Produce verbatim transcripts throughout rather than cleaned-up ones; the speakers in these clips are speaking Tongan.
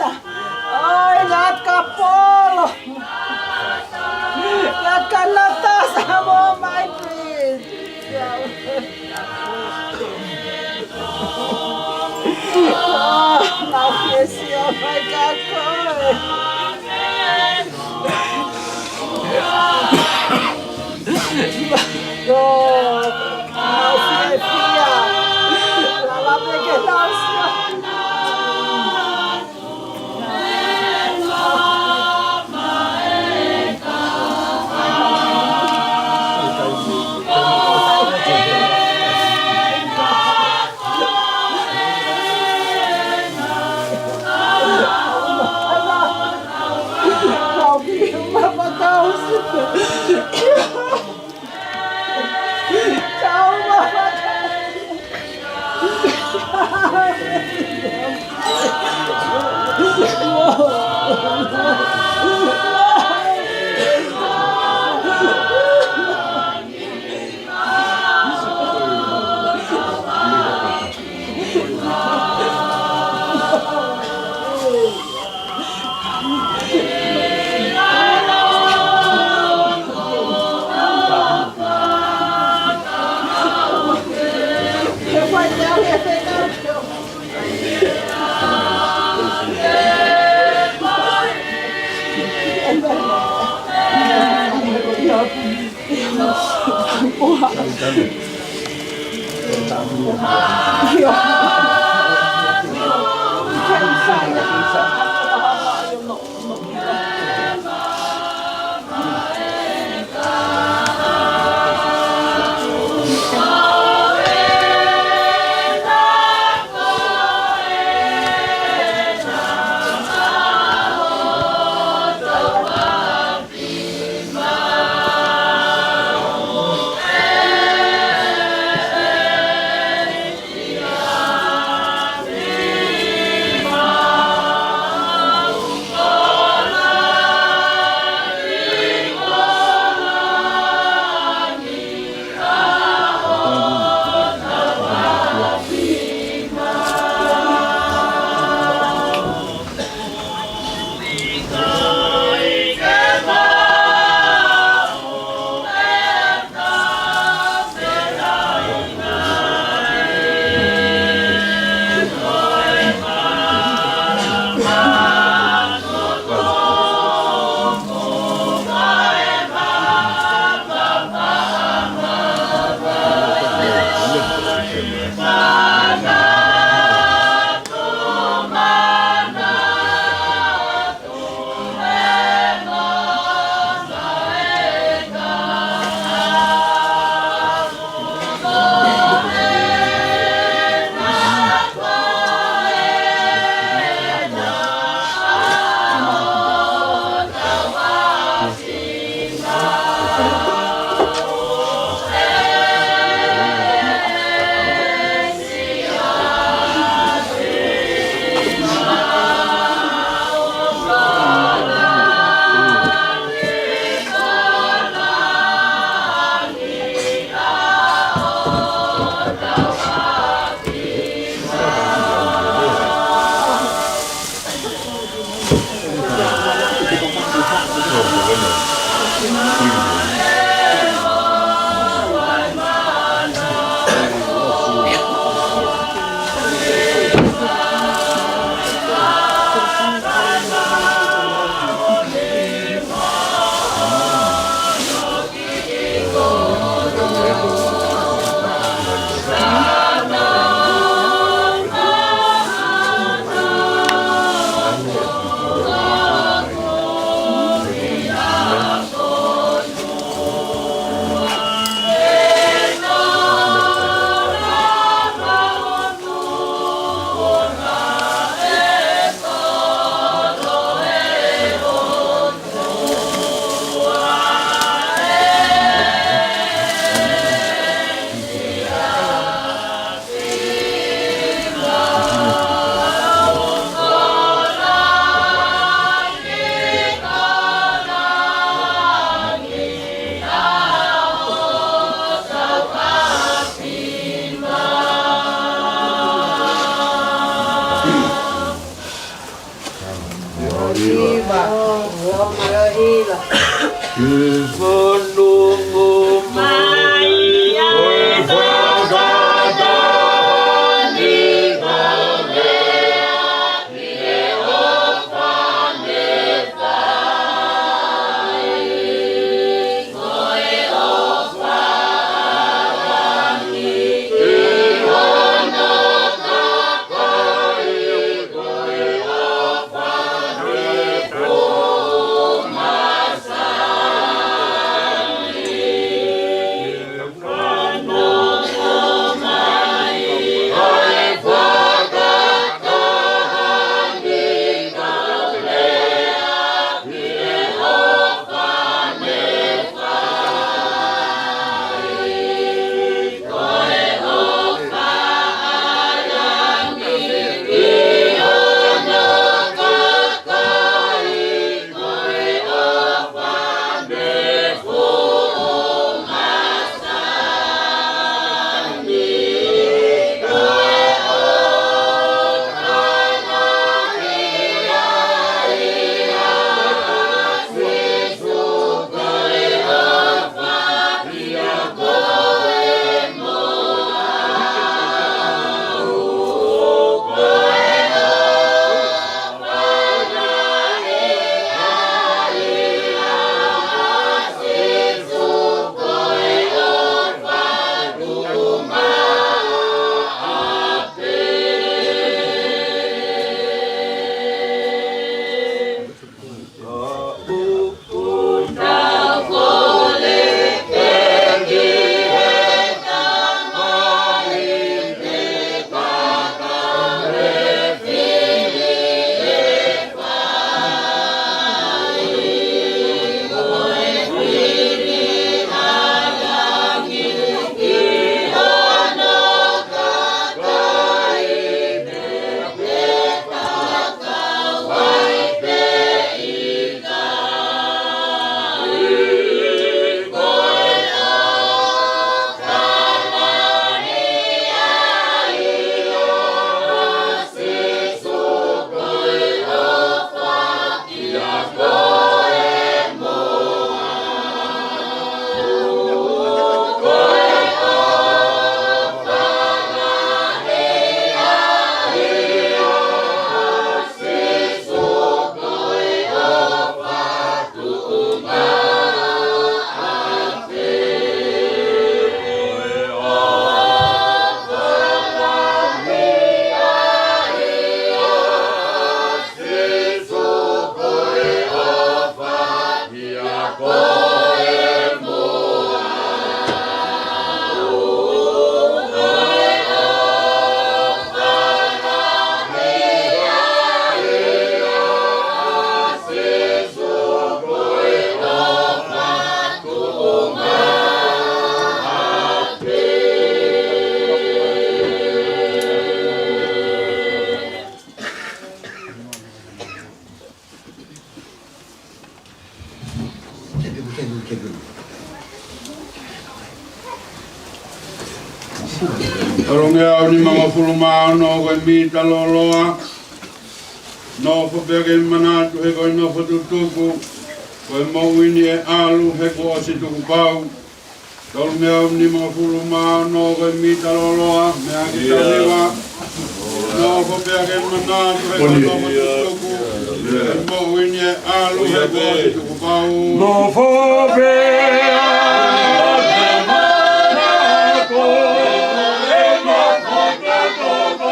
ʻOi, Latkapolo. Latkanata, come on, my prince. Oh, mau fiefia mai kiate koe. Oh, mau fiefia. Lava pē ke tau sio. Hiva. Hiva. Ke fanongo mai ʻa e fakataha ni kae lea ki he ʻofa ne fai. Ko e ʻofa ʻa langi ki hono kakai, ko e ʻofa ne fuʻu masani. Tolungeau nimangofulu mā ono, ko e mita lōloa. Nofo pea ke manatu he ko e nofo tutuku, ko e moʻui ni ʻe ʻalu he kuo ʻosi tukupau. Tolungeau nimangofulu mā ono, ko e mita lōloa, meʻa ki tauniwa. Nofo pea ke manatu he ko e nofo tutuku, ko e moʻui ni ʻe ʻalu he kuo ʻosi tukupau. Nofo pea ke manatu he nofo tutuku,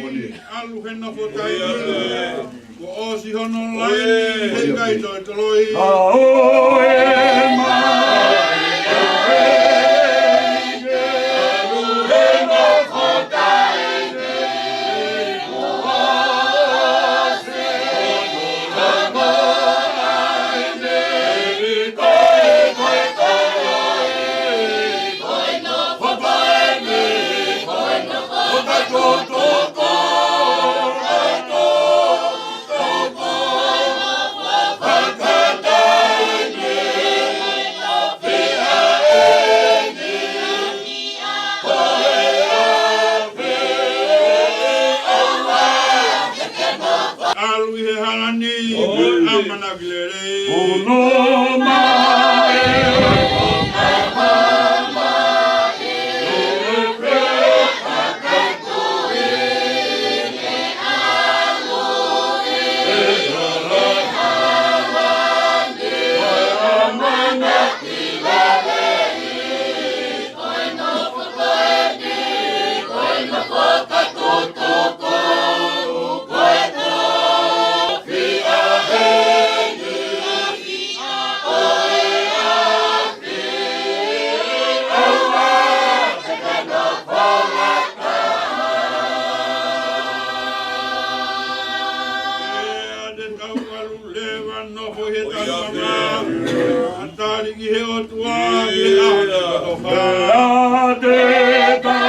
ʻAlu he nofo taimi. Kuo ʻosi hono laini, heʻikai toe toloi. ʻAo e mai. ʻAlu ʻi he hala ni, ʻamanaki lelei. Ono mai. Leva nofo he tangata. Tali ki he ʻOtua, ki he ʻaho te kotofa.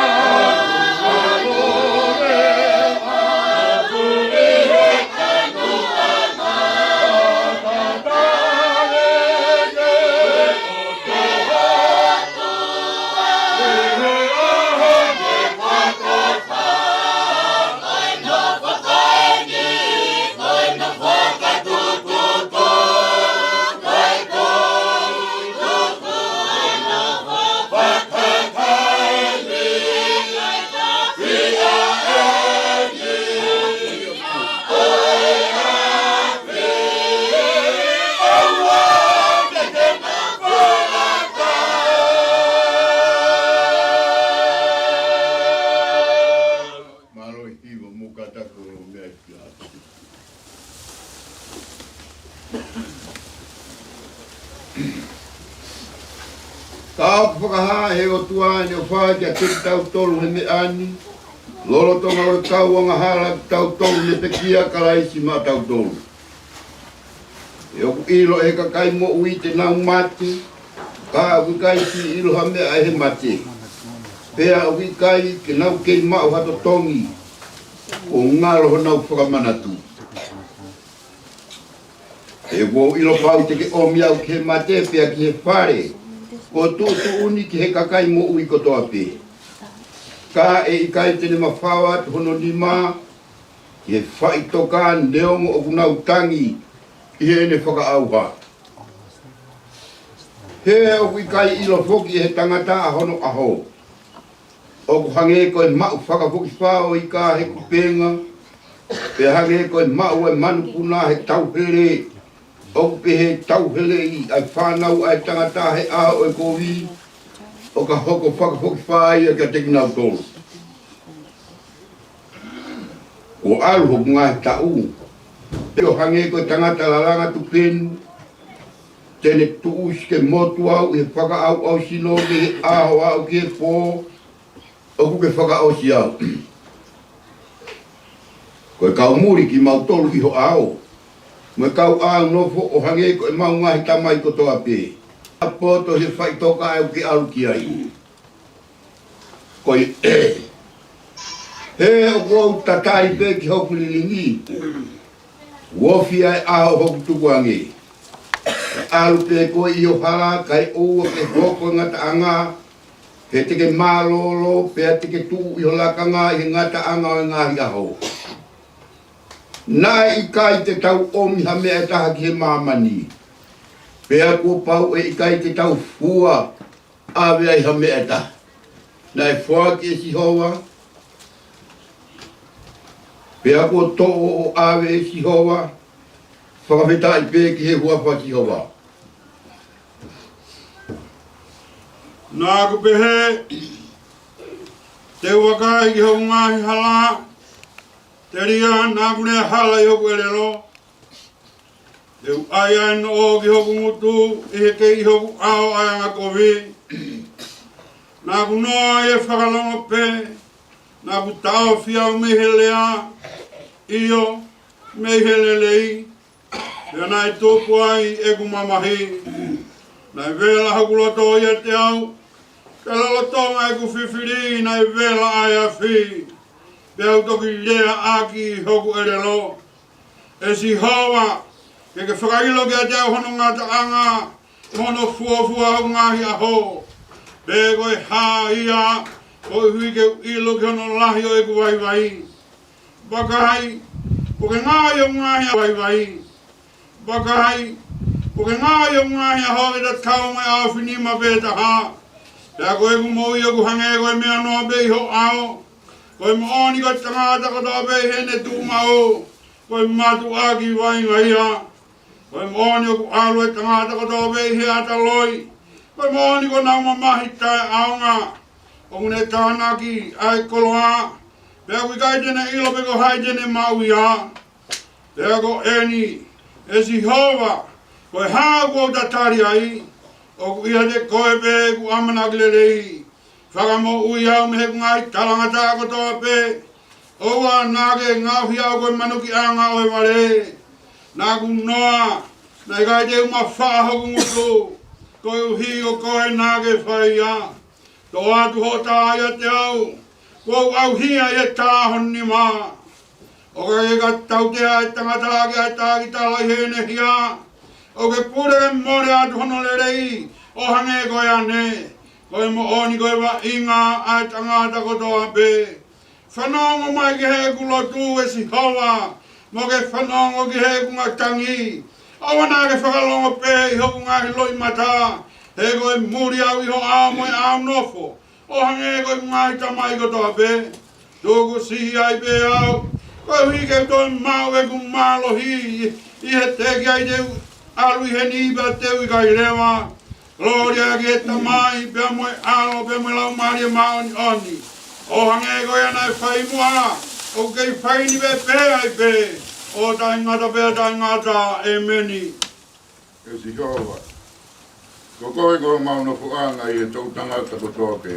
Mālō e hiva mo kātaki ʻo meʻa ki ai. Ka ʻoku fakahā ʻe he ʻOtua ʻene ʻofa kiate kitautolu he meʻa ni, lolotonga ʻo e kau angahala kitautolu ne pekia ʻa Kalaisi maʻatautolu. He ʻoku ʻilo ʻe he kakai moʻui te nau mate, ka ʻoku ʻikai siʻi ʻilo ha meʻa ʻe he mate. Pea ʻoku ʻikai ke nau kei maʻu ha totongi, kuo ngalo honau fakamanatu. He ʻoku ou ʻilo pau te ke ʻomi au ki he mate pea ki he fale kuo tuʻutuʻuni ki he kakai moʻui kotoa pē. Ka ʻe ʻikai te ne mafao atu hono nima ki he faʻitoka neongo ʻoku nau tangi ʻi heʻene fakaʻauha. He ʻoku ʻikai ʻilo foki ʻe he tangata ʻa hono ʻaho. ʻOku hangē ko e maʻu fakafokifā ʻo ika he kupenga, pea hangē ko e maʻu ʻa e manupuna he tauhele, ʻoku pehē tauheleʻi ʻa e fānau ʻa e tangata he ʻaho ʻo e kovi, ʻo ka hoko fakafokifā ia kiate kinautolu. Kuo ʻalu hoku ngaahi taʻu, pea ʻo hangē ko e tangata lalanga tupenu, te ne tuʻusi ke motu au ʻi he fakaʻauʻau sino mei he ʻaho aʻu ki he pō, ʻoku ke fakaʻosi au. Ko e kau muli kimautolu ʻi ho ʻao, mo e kau ʻāunofo ʻo hangē ko ʻemau ngaahi tamai kotoa pē. ʻA poto he faʻitoka ʻoku ke ʻalu ki ai. Ko e, he ʻoku ou tatali pē ki hoku lilingi, ʻoku ofi ʻa e ʻaho hoku tukuange. ʻAlu pē koe ʻi ho hala, kae ʻoua ke hoko e ngataʻanga, he te ke mālōlō, pea te ke tuʻu ʻi ho lakanga ʻi he ngataʻanga ʻo e ngaahi ʻaho. Naʻe ʻikai te tau ʻomi ha meʻa ʻe taha ki he māmani, pea kuo pau ʻe ʻikai te tau fua ʻave ai ha meʻa ʻe taha. Naʻe foaki ʻe Sihova, pea kuo toʻo ʻo ʻave ʻe Sihova, fakafetaʻi pē ki he huafa ʻo Sihova. Naʻa ku pehē, te u vakai ki hoku ngaahi hala, Telia naʻa ku lea hala ʻi hoku ʻelelo, te u ʻai ʻa e noʻo ki hoku ngutu, ʻi he kei ʻi hoku ʻao ʻa e angakovi. Naʻa ku noa ʻi he fakalongo pē, naʻa ku taʻofi au mei he lea, ʻio, mei he lelei, pea naʻe tupu ai ʻeku mamahi. Naʻe vela hoku loto ʻiate au, pea lolotonga ʻeku fifili naʻe vela ʻa e afi, pea u toki lea ʻaki hoku ʻelelo. ʻE Sihova, ke ke fakaʻilo kiate au hono ngataʻanga, mo hono fuofua hoku ngaahi ʻaho. Pe ko e hā ia, koeʻuhi ke u ʻilo ki hono lahi ʻo ʻeku vaivai. Vakai, kuo ke ngaohi hoku ngaahi vaivai. Vakai, kuo ke ngaohi hoku ngaahi ʻaho ke tatau mo e ʻaofinima pē taha. Pea ko ʻeku moʻui ʻoku hangē ko e meʻa noa pē ʻi ho ʻao. Ko e moʻoni ko e tangata kotoa pē ʻi heʻene tuʻumaʻu, ko e matuʻaki vainga ia. Ko e moʻoni ʻoku ʻalu e tangata kotoa pē ʻi he ʻata loi. Ko e moʻoni kuo nau mamahi taʻeʻaonga. ʻOku ne tānaki ʻa e koloa, pea ʻoku ʻikai te ne ʻilo pe ko hai te ne maʻu ia. Pea ko eni, ʻe Sihova, ko e hā ʻoku ou tatali ai? ʻOku ʻiate koe pē ʻeku ʻamanaki lelei. Fakamoʻui au mei heʻeku ngaahi talangataʻa kotoa pē. ʻOua naʻa ke ngaohi au ko e manukiʻanga ʻo e vale. Naʻa ku noa, naʻe ʻikai te u mafaʻa hoku ngutu, koeʻuhi ko koe naʻa ke fai ia. Toʻo atu hoʻo tā ʻiate au, kuo u ʻauhia ʻi he tā ho nima. ʻOka ke ka tautea ʻa e tangata ʻaki ʻa e takitala ʻi heʻene hia, ʻoku ke pule ke mole atu hono lelei ʻo hangē ko e ane. Ko e moʻoni ko e vaʻinga ʻa e tangata kotoa pē. Fanongo mai ki heʻeku lotu, ʻe Sihova, mo ke fanongo ki heʻeku ngatangi. ʻOua naʻa ke fakalongo pē ʻi hoku ngaahi loʻimata, he ko e muli au ʻi ho ʻao mo e ʻao nofo, ʻo hangē ko ʻeku ngaahi tamai kotoa pē. Tuku siʻi ai pē au, koeʻuhi ke u toe maʻu ʻeku mālohi, ʻi he teʻeki ai te u ʻalu ʻi heni pea te u ʻikai leva. Kolōlia ki he Tamai, pea mo e ʻAlo, pea mo e Laumālie Māʻoniʻoni. ʻO hangē ko ia naʻe fai muʻa, ʻoku kei fai ni pē pē ai pē, ʻo taʻengata pea taʻengata. ʻEmeni. ʻE Sihova, ko koe ko homau nofoʻanga ʻi he toʻutangata kotoa pē.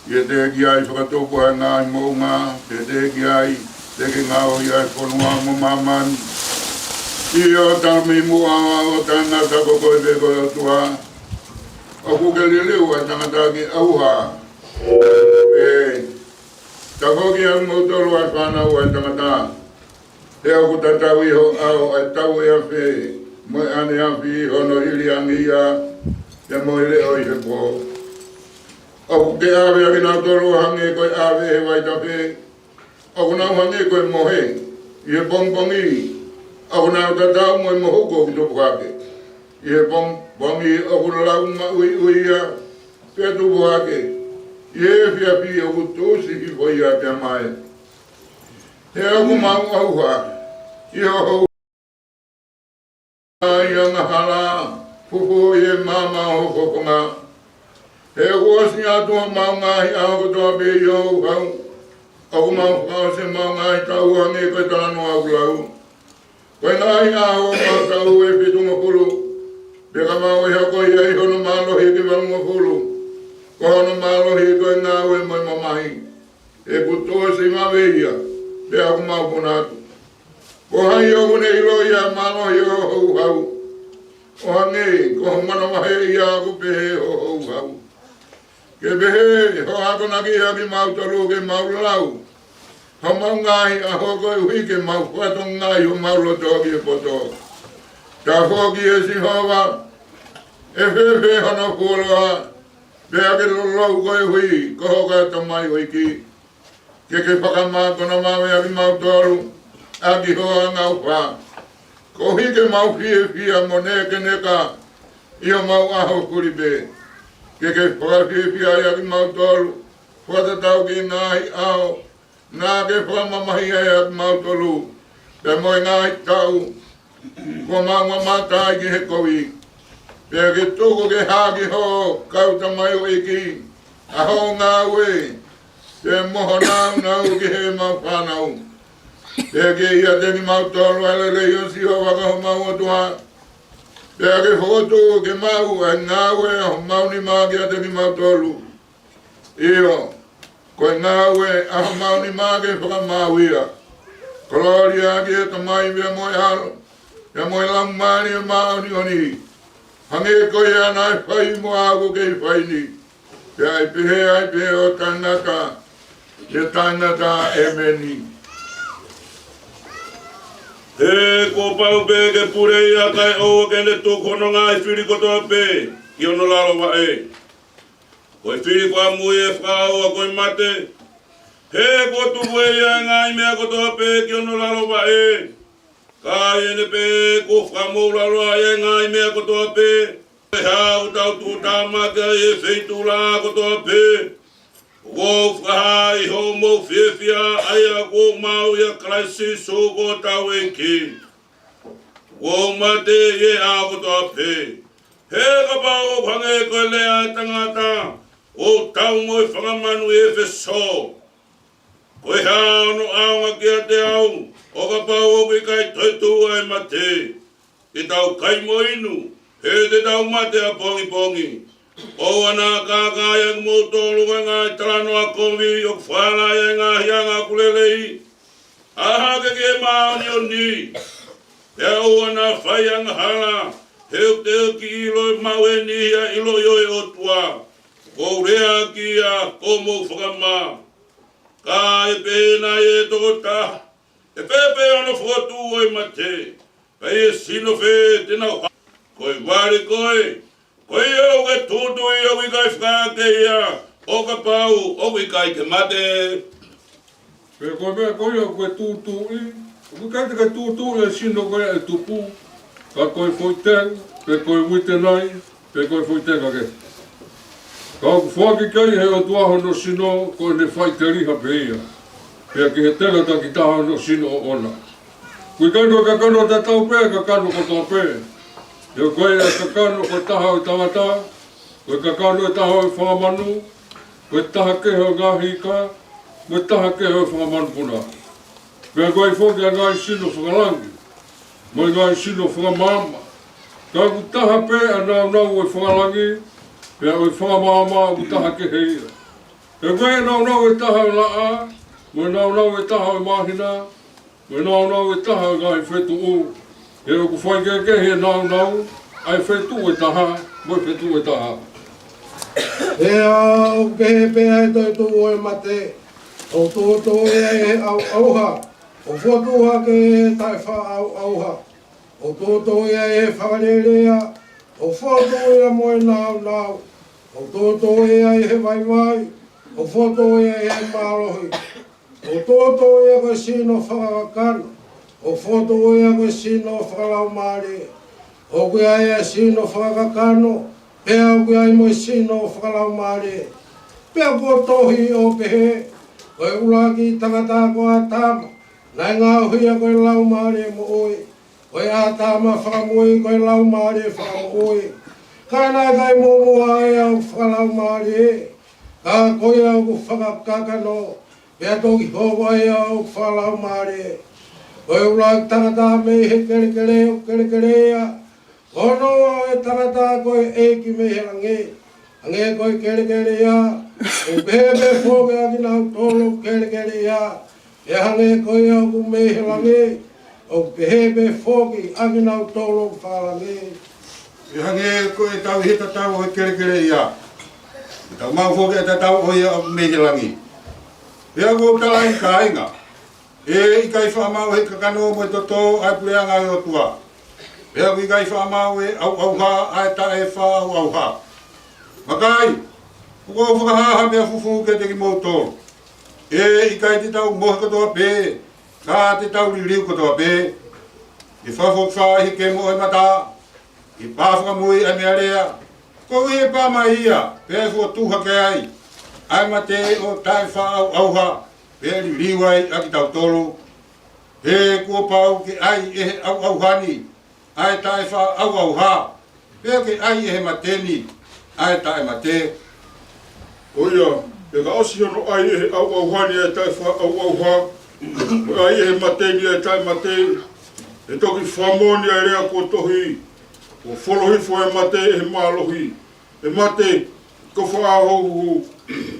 ʻI he teʻeki ai fakatupu ʻa e ngaahi moʻunga, ʻi he teʻeki ai te ke ngaohi ʻa e fonua mo māmani. ʻIo, talamai muʻa ʻo taʻengata ko koe pē ko e ʻOtua. ʻOku ke liliu ʻa e tangata ke ʻauha. ʻE, tafoki ʻa kimoutolu ʻa e fānau ʻa e tangata. He ʻoku tatau ʻi ho ʻao ʻa e tau ʻo e afi, mo e ʻaneafi ʻi hono hili angi ia, pea mo e leʻo ʻi he pō. ʻOku ke ʻave ʻa kinautolu ʻo hangē ko e ʻave ʻe he vaitafe, ʻoku nau hangē ko e mohe ʻi he pongipongi, ʻoku nau tatau mo e mohuku ʻoku tupu hake. ʻI he pongipongi ʻoku lau maʻuiʻui ia, pea tupu hake. ʻI he efiafi ʻoku tuʻusi hifo ia pea mae. He ʻoku mau ʻauha ʻi ho houhau, ʻi he angahala, fufū ʻi he maama ʻo ho fofonga. He ʻoku ʻosi atu homau ngaahi ʻaho kotoa pē ʻi ho houhau. ʻOku mau fakaʻosi homau ngaahi taʻu ʻo hangē ko e talanoa ʻoku lau. Ko e ngaahi ʻaho ʻo homau taʻu ʻe fitungofulu, pea ka mau ʻi hoko ia ʻi hono mālohi ʻe valungofulu. Ko hono mālohi ko e ngāue mo e mamahi. ʻOku tuʻusi vave ia, pea ʻoku mau puna atu. Ko hai ʻoku ne ʻiloʻi ʻa e mālohi ʻo ho houhau? ʻO hangē ko ho manavahē ia ʻoku pehē ho houhau. Ke pehē ho akonaki ʻa kimautolu ke mau lau homau ngaahi ʻaho koeʻuhi ke mau fatongia ʻi homau loto ki he poto. Tafoki ʻe Sihova, ʻe fēfē hono fuoloa, pea ke lolou koeʻuhi ko hoʻo kau tamaioʻeiki. Ke ke fakamākona maʻu ʻa kimautolu ʻaki ho angaʻofa, koeʻuhi ke mau fiefia mo nēkeneka ʻi homau ʻaho fuli pē. Ke ke fakafiefia ʻa kimautolu, fakatatau ki he ngaahi ʻaho naʻa ke fakamamahi ai ʻa kimautolu, pea mo e ngaahi taʻu kuo mau mamata ai ki he kovi. Pea ke tuku ke hā ki hoʻo kau tamaioʻeiki ʻa hoʻo ngāue, pea mo hoʻo nāunau ki heʻemau fānau. Pea ke ʻiate kimautolu ʻa e lelei ʻo Sihova ko homau ʻOtua. Pea ke fokotuʻu ke maʻu ʻa e ngāue ʻa homau nima kiate kimautolu. ʻIo, ko e ngāue ʻa homau nima ke fakamaau ia. Kolōlia ki he Tamai pea mo e ʻAlo, pea mo e Laumālie Māʻoniʻoni. Hangē ko ia naʻe fai mo au ʻoku kei fai ni. Pea ʻe pehē ai pē ʻo taʻengata, ʻo taʻengata. ʻĒmeni. He kuo pau pē ke pule ia kae ʻoua ke ne tuku hono ngaahi fili kotoa pē ki hono lalo vaʻe. Ko e fili fakamuimui ʻe fakaʻauha ko e mate. He kuo tuku ʻe ia ʻa e ngaahi meʻa kotoa pē ki hono lalo vaʻe. Ka ʻi heʻene pehē kuo fakamoʻulaloa ʻa e ngaahi meʻa kotoa pē, ko e hā ʻoku tau tuʻutāmaki ai ʻi he feituʻulaʻā kotoa pē? ʻOku ou fakahā ʻi hoʻomou fiefia ʻa ia kuo maʻu ʻia Kalaisi Sīsū ko hotau ʻEiki. Kuo mate ʻi he ʻao kotoa pē. He kapau ʻoku hangē ko e lea ʻa e tangata, ʻoku tau mo e fanga manu ʻi ʻEfesō. Ko e hā hono ʻaonga kiate au, ʻo kapau ʻoku ʻikai toetuʻu ʻa e mate? Ke tau kai mo inu, he te tau mate ʻapongipongi. ʻOua naʻa kākaaʻi ʻa kimoutolu ʻe he ngaahi talanoa kovi ʻoku fālahi ʻa e ngaahi anga ʻoku lelei. ʻĀ hake ki he māʻoniʻoni, pea ʻoua naʻa fai angahala, he ʻoku teʻeki ʻiloʻi maʻu ʻe he niʻihi ʻa e ʻiloʻi ʻo e ʻOtua. Ko e lea ki ai ʻoku mou fakamā. Ka ʻe pehē nai ʻe he tokotaha, ʻE fēfē hono fokotuʻu ʻo e mate? Pea ʻe sino fē te nau ha-? Ko e vale ko ē, ko ia ʻoku ke tūtuuʻi ʻoku ʻikai fakaake ia, ʻo kapau ʻoku ʻikai ke mate. Pea ko e meʻa ko ia ʻoku ke tūtuuʻi, ʻoku ʻikai te ke tūtuuʻi ʻa e sino ko ia ʻe tupu, ka ko e foʻi tenga, pe ko e uite nai, pe ko e foʻi tenga kehe. Ka ʻoku foaki ki ai ʻe he ʻOtua hono sino, ko ʻene faʻiteliha pē ia, pea ki he tenga takitaha hono sino ʻoʻona. ʻOku ʻikai ko e kakano tatau pē ʻa e kakano kotoa pē, he ko e kakano ko e taha ʻo e tangata, ko e kakano ʻe taha ʻo e fanga manu, ko e taha kehe ʻo e ngaahi ika, mo e taha kehe ʻo e fanga manupuna. Pea ʻoku ʻi ai foki ʻa e ngaahi sino fakalangi, mo e ngaahi sino fakamaama. Ka ʻoku taha pē ʻa e nāunau ʻo e fakalangi, pea ʻo e fakamaama ʻoku taha kehe ia. Pea ʻoku ʻi ai ʻa e nāunau ʻe taha ʻo e laʻā, mo e nāunau ʻe taha ʻo e māhina, mo e nāunau ʻe taha ʻo e ngaahi fetuʻu. He ʻoku faikehekehe ʻa e nāunau ʻa e fetuʻu ʻe taha, mo e fetuʻu ʻe taha. Pea ʻoku pehē pē ʻa e toetuʻu ʻo e mate, ʻoku tūtuuʻi ia ʻe he ʻauʻauha, ʻoku fokotuʻu hake ʻe he taʻefaʻaʻauʻauha. ʻOku tūtuuʻi ia ʻe he fakalelea, ʻoku fokotuʻu ia mo e nāunau. ʻOku tūtuuʻi ia ʻe he vaivai, ʻoku fokotuʻu ia ʻe he mālohi. ʻOku tūtuuʻi ia ko e sino fakakakano, ʻoku fokotuʻu ia ko e sino fakalaumālie. ʻOku ʻi ai ʻa e sino fakakakano, pea ʻoku ʻi ai mo e sino fakalaumālie. Pea kuo tohi ʻo pehē, ko e ʻuluaki tangata ko ʻĀtama, naʻe ngaohi ia ko e laumālie moʻui. Ko e ʻĀtama fakamui ko e laumālie fakamoʻui. Ka naʻe ʻikai muʻomuʻa ʻa e ʻū fakalaumālie, ka ko ia ʻoku fakakakano, pea toki hoko ʻa e ʻū fakalaumālie. Ko e ʻuluaki tangata mei he kelekele ʻoku kelekele ia, ko Noa, ʻa e tangata ko e ʻEiki mei he langi. Hangē ko e kelekele ia, ʻoku pehē pē foki ʻa kinautolu ʻoku kelekele ia. Pea hangē ko ia ʻoku mei he langi, ʻoku pehē pē foki ʻa kinautolu ʻoku fakalangi. Pea hangē ko ʻetau ʻi he tatau ʻo e kelekele ia, ʻoku tau maʻu foki ʻa e tatau ʻo ia ʻoku mei he langi. Pea ʻoku ou talaange, kāinga, ʻe ʻikai faʻa maʻu ʻe he kakano mo e toto ʻa e puleʻanga ʻo e ʻOtua. Pea ʻoku ʻikai faʻa maʻu ʻe he ʻauʻauha ʻa e taʻefaʻaʻauʻauha. Vakai, ʻoku ou fakahā ha meʻa fufū kiate kimoutolu. ʻE ʻikai te tau mohe kotoa pē, ka te tau liliu kotoa pē. ʻE fakafoki fā ʻi he kemo ʻo e mata, ʻe pā fakamui ʻa e meʻalea. Koeʻuhi ʻe pā mai ia, pea ʻe fokotuʻu hake ai ʻa e mate ʻo taʻefaʻaʻauʻauha, pea ʻe liliu ai ʻa kitautolu. He kuo pau ke ʻai ʻe he ʻauʻauha ni ʻa e taʻefaʻaʻauʻauha, pea ke ʻai ʻe he mate ni ʻa e taʻemate. Ko ia, pea ka ʻosi hono ʻai ʻe he ʻauʻauha ni ʻa e taʻefaʻaʻauʻauha, Ko e ʻai ʻe he mate ni ʻa e taʻemate, ʻe toki fakamoʻoni ʻa e lea kuo tohi, kuo folo hifo ʻa e mate ʻe he mālohi. ʻE mate, ko fē hoʻo huhu?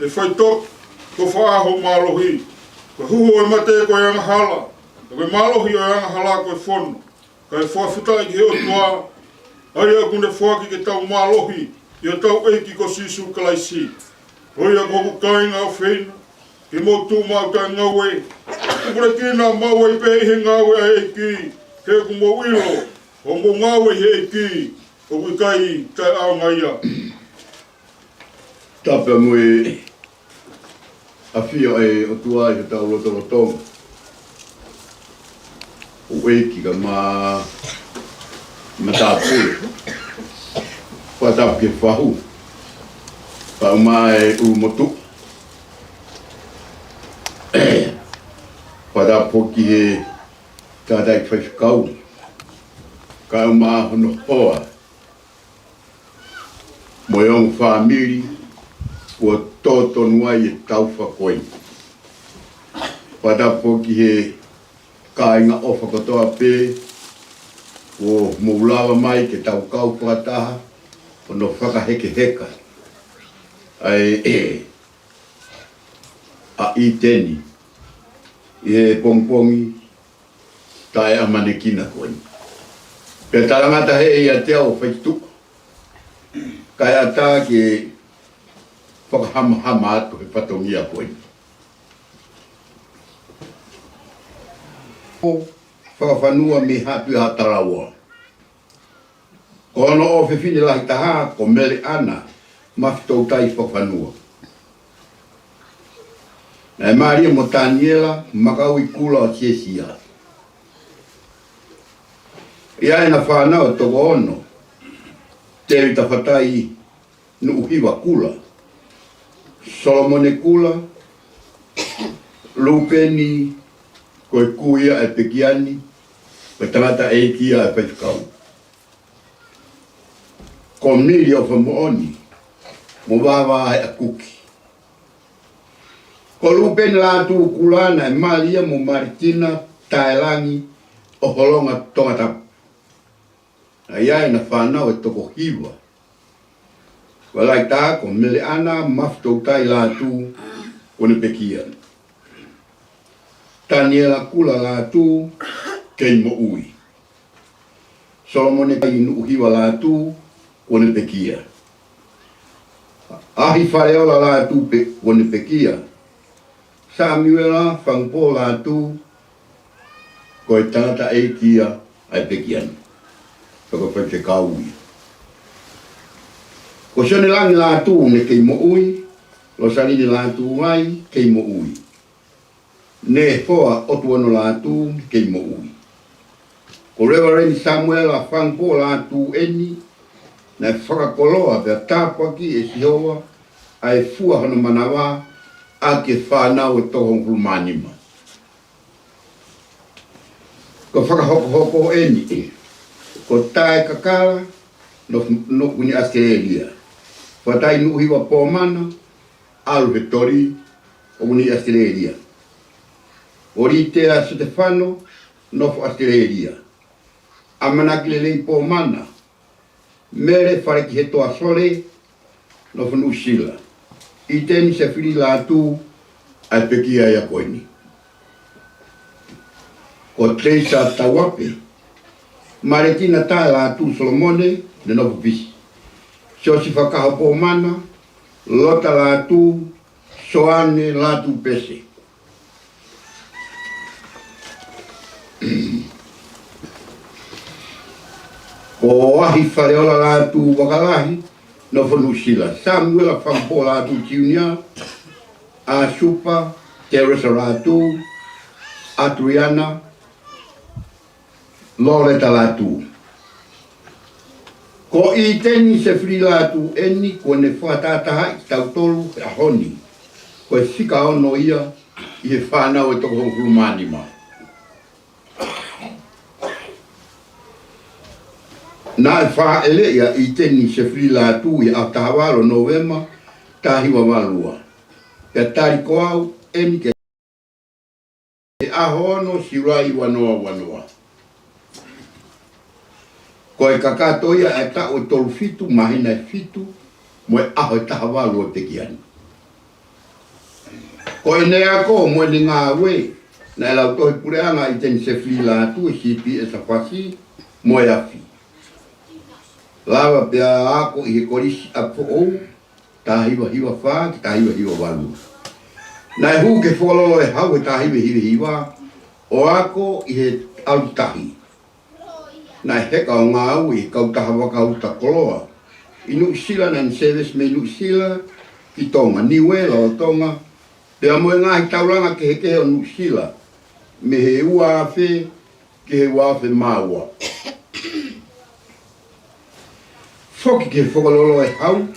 ʻE faitoki, ko fē hoʻo mālohi? Ko e huhu ʻo e mate ko e angahala, ka ko e mālohi ʻo e angahala ko e fono. Kae fakafetaʻi ki he ʻOtua, ʻa ia ʻoku ne foaki ke tau mālohi ʻi hotau ʻEiki ko Sīsū Kalaisi. Ko ia, ko hoku kāinga ʻofeina, ke mou tuʻu maʻu taʻengaue, ʻo pule ki ai maʻu ai pē ʻi he ngāue ʻa e ʻEiki, he ʻoku mou ʻilo, ʻoku mou ngāue ʻi he ʻEiki, ʻoku ʻikai taʻeʻaonga ia. Tapu mo e ʻafio ʻa e ʻOtua ʻi hotau lotolotonga. ʻOku ʻEiki ka ma, matāpule. Fakatapu ki he fahu. Pea mo e ʻulumotuʻa. Fakatapu ki he tangataʻeiki faifekau, kae ʻumaʻā hono hoa, mo e ongo fāmili kuo tō tonu ai e taufa ko eni. Fakatapu ki he kāinga ʻofa kotoa pē, kuo mou lava mai ke tau kau fakataha, hono fakahekeheka ʻa e, ʻa ʻĪteni ʻi he pongipongi taʻeʻamanekina ko eni. Pea talangata hē ʻiate au ʻo faituʻa, kae ʻatā ke fakahamahama atu he fatongia ko eni. Fakafanua mei Haʻapihaʻa Talaua. Ko hono ʻofefine lahi taha ko Meleʻana Mafitoutai Fakafanua. Naʻe mālie mo Taniela Makaui Kula ʻo Siesia. ʻI ai ʻena fānau ʻe toko ono: Tēvita Fatai Nuʻuhiva Kula, Solomone Kula, Lupeni, ko e kui ia ʻa e pekia ni, ko e tangataʻeiki ia ʻa e faifekau, ko Mili ʻOfamoʻoni mo Vavaheʻakuki. Ko Lupeni Lātū Kula naʻe mālie mo Malitina Taelangi ʻo Holonga Tongatapu. Naʻe ʻi ai ʻena fānau ʻe toko hiva. Ko e lahi taha ko Meleʻana Mafitoutai Lātū, kuo ne pekia. Taniela Kula Lātū, kei moʻui. Solomone Kai Nuʻuhiva Lātū, kuo ne pekia. ʻAhi Faleola Lātū pē, kuo ne pekia. Samiuela Fangupō Lātū, ko e tangataʻeiki ia ʻa e pekia ni. Pea ko e faifekau ia. Ko Sione Langi Lātū ne kei moʻui, Losaline Lātū Vai kei moʻui. Nehoa ʻOtuono Lātū ne kei moʻui. Ko Reverend Samuela Fangupō Lātū eni, naʻe fakakoloa pea tāpuakiʻi ʻe Sihova ʻa e fua hono manava ʻaki e fānau ʻe toko hongofulu mā nima. Ko e fakahokohoko eni, ko Tae Kakala, no, no, ʻoku ni ʻAositelēlia. Fatai Nuʻuhiva Pōmana, ʻAlu he Toli, ʻoku ni ʻAositelēlia. ʻOlitea Setefano, nofo ʻAositelēlia. ʻAmanaki Lelei Pōmana, Mele Falekihetoa Sole, nofo Nuʻusila. ʻĪteni Sefili Lātū, ʻa e pekia ia ko eni. Ko Teisa Tauape, Malitina Tae Lātū Solomone, ne nofo Fisi. Siosifa Kaho Pōmana, Lota Lātū, Soane Lātū Pese. Ko ʻAhi Faleola Lātū Vakalahi, nofo Nuʻusila. Samuela Fangupō Lātū Junior, ʻAsupa Teresa Lātū, Adriana, Loleta Lātū. Ko ʻĪteni Sefili Lātū eni kuo ne fakatahatahaʻi kitautolu he ʻaho ni. Ko e fika ono ia ʻi he fānau ʻe toko hongofulu mā nima. Naʻe fāʻeleʻi ʻa ʻĪteni Sefili Lātū ʻi he ʻaho taha valu Nōvema, taha hiva valu ua. Pea tali ko au eni ke ʻAho ono Siulai ua noa ua noa. Ko e kakato ia ʻa e taʻu ʻe tolu fitu, māhina ʻe fitu, mo e ʻaho ʻe taha valu ʻo e pekia ni. Ko ʻene ako mo ʻene ngāue, naʻe lautohi puleʻanga ʻa ʻIteni Sefili Lātū ʻi he C P S Fasi mo e afi. Lava pea ako ʻi he Kolisi ʻApifoʻou, taha hiva hiva fā ki he taha hiva hiva valu. Naʻe hū ki he Fokololo ʻe Hau he taha hiva hiva hiva, ʻo ako ʻi he ʻAlutahi. Naʻe heka ʻo ngāue ʻi he kautaha vaka uta koloa ʻi Nuʻusila, naʻa ne sēvesi mei Nuʻusila ki Tonga, Niuē, Lolotonga, pea mo e ngaahi taulanga kehekehe ʻo Nuʻusila, mei he ua afe ki he ua afe mā ua. Foki ki he Fokololo ʻe Hau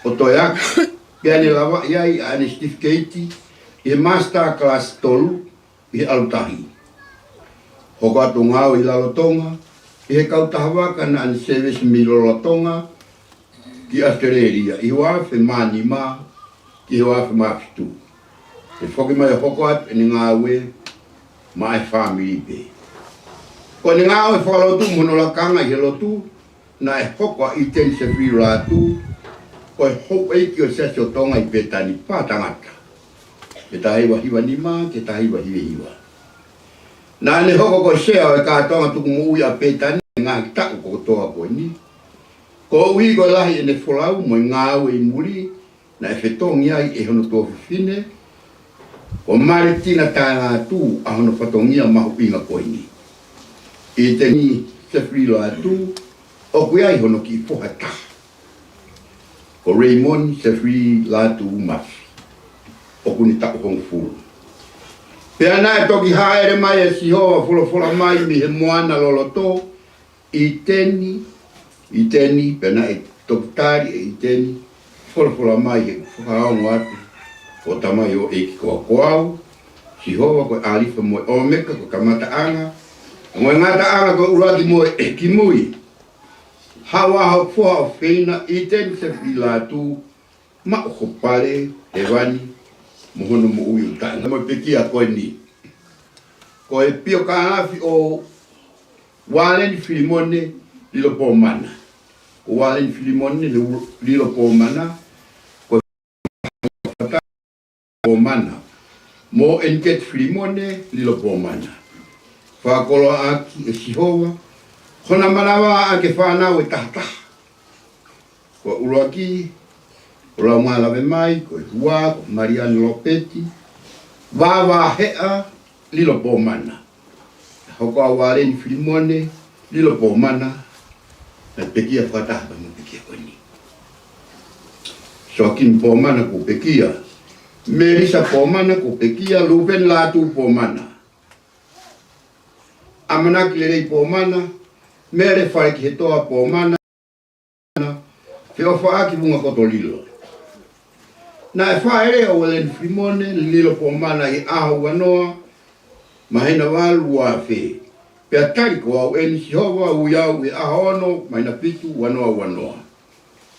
ʻo toe ako, pea ne lavaʻi ai ʻa ʻene certificate ʻi he Master Class tolu ʻi he ʻAlutahi. Hoko atu ʻo ngāue ʻi Lolotonga, ʻi he kautaha vaka naʻa ne sēvesi mei Lolotonga ki ʻAositelēlia, ʻi he ua afe mā nima ki he ua afe mā fitu. Pea foki mai ʻo hoko atu ʻene ngāue maʻa e fāmili pē. Ko ʻene ngāue fakalotu mo hono lakanga ʻi he lotu, naʻe hoko ʻa ʻIteni Sefili Lātū ko e houʻeiki ʻo e Siasi ʻo Tonga ʻi Pētani, Pātangata, mei he taha hiva hiva nima ki he taha hiva hiva hiva. Naʻa ne hoko ko e sea ʻo e kātoanga tukumoʻui ʻa Pētani he ngaahi taʻu kotoa ko eni. Koeʻuhi ko e lahi ʻene folau mo e ngāue ʻi muli, naʻe fetongi ai ʻe hono tuofefine ko Malitina Taelātū ʻa hono fatongia mahuʻinga ko eni. ʻIteni Sefili Lātū, ʻoku ʻi ai hono kiʻi foha ʻe taha, ko Reimoni Sefili Lātū Mafi, ʻoku ne taʻu hongofulu. Pea naʻe toki hāʻele mai ʻa Sihova, folofola mai mei he moana loloto, ʻIteni, ʻIteni, pea naʻe toki tali ʻe ʻIteni, folofola mai he fakaongo atu, ko e Tamai ʻo e ʻEiki, ko au, Sihova, ko e ʻAlifa mo e ʻOmeka, ko e kamataʻanga mo e ngataʻanga, ko e ʻuluaki mo e kimui. Haʻu ā hoku foha ʻofeina, ʻIteni Sefili Lātū, maʻu ho pale hēvani mo hono moʻui ʻo taʻengata. Mo e pekia ko eni, ko e piokālafi ʻo Ualeni Filimone Lilopōmana. Ko Ualeni Filimone Lilopōmana, ko Pōmana, mo ʻEniketi Filimone Lilopōmana. Fakakoloa ʻaki ʻe Sihova hona manava ʻaki e fānau ʻe taha taha. Ko e ʻuluaki, ko Laumālavemai, ko e ua, ko Maliani Lopeti Vavaheʻa Lilopōmana. Hoko ʻa Ualeni Filimone Lilopōmana, naʻe pekia fakataha pea mo e pekia ko eni. Soakini Pōmana kuo pekia, Melisa Pōmana kuo pekia, Lupeni Lātū Pōmana, ʻAmanaki Lelei Pōmana, Mele Falekihetoa Pōmana, Feʻofaʻaki Vunga Kotolilo. Naʻe fāʻeleʻi ʻa Ualeni Filimone Lilopōmana ʻi he ʻaho ua noa, māhina valu ua afe. Pea tali ko au ʻeni, Sihova, ui au, ʻi he ʻaho ono, māhina fitu, ua noa ua noa.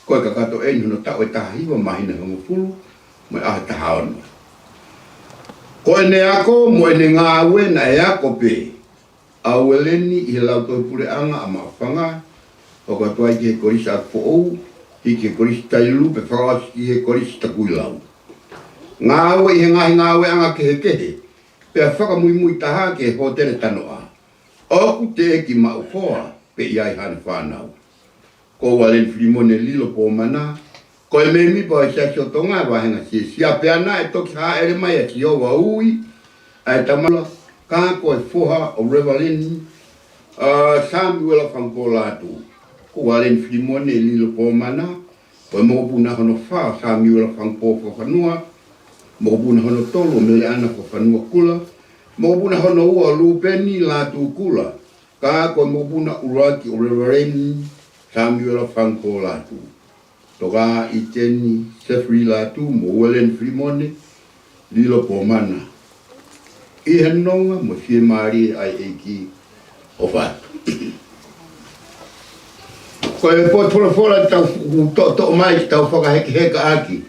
Ko e kakato ʻeni hono taʻu ʻe taha hiva, māhina hongofulu mo e ʻaho ʻe taha ono. Ko ʻene ako mo ʻene ngāue, naʻe ako pē ʻa Ualeni ʻi he Lautohi Puleʻanga ʻa Maʻufanga, hoko atu ai ki he Kolisi ʻApifoʻou, hiki ki he Kolisi Tailulu, pea fakaʻosi ki he Kolisi Takuilau. Ngāue ʻi he ngaahi ngāueʻanga kehekehe, pea fakamuimui taha ki he Hōtele Tanoʻa. ʻOku teʻeki maʻu hoa pe ʻi ai haʻane fānau. Ko Ualeni Filimone Lilopōmana, ko e mēmipa ʻo e Siasi ʻo Tonga, Vahenga Siesia, pea naʻe toki hāʻele mai ʻa Sihova ʻo ui ʻa e tama, ka ko e foha ʻo Revaleni, ʻa, Samiuela Fangupō Lātū. Ko Ualeni Filimone Lilopōmana, ko e mokopuna hono fā ʻo Samiuela Fangupō Fakafanua, mokopuna hono tolu ʻo Meleʻana Fakafanua Kula, mokopuna hono ua ʻo Lupeni Lātū Kula, ka ko e mokopuna ʻuluaki ʻo Revaleni Samiuela Fangupō Lātū. Toka ʻa ʻIteni Sefili Lātū mo Ualeni Filimone Lilopōmana, ʻi he nonga mo e fiemālie ʻa e ʻEiki. ʻOfa atu. Ko e potu folofola tau fu-, toʻotoʻo mai ke tau fakahekeheka ʻaki.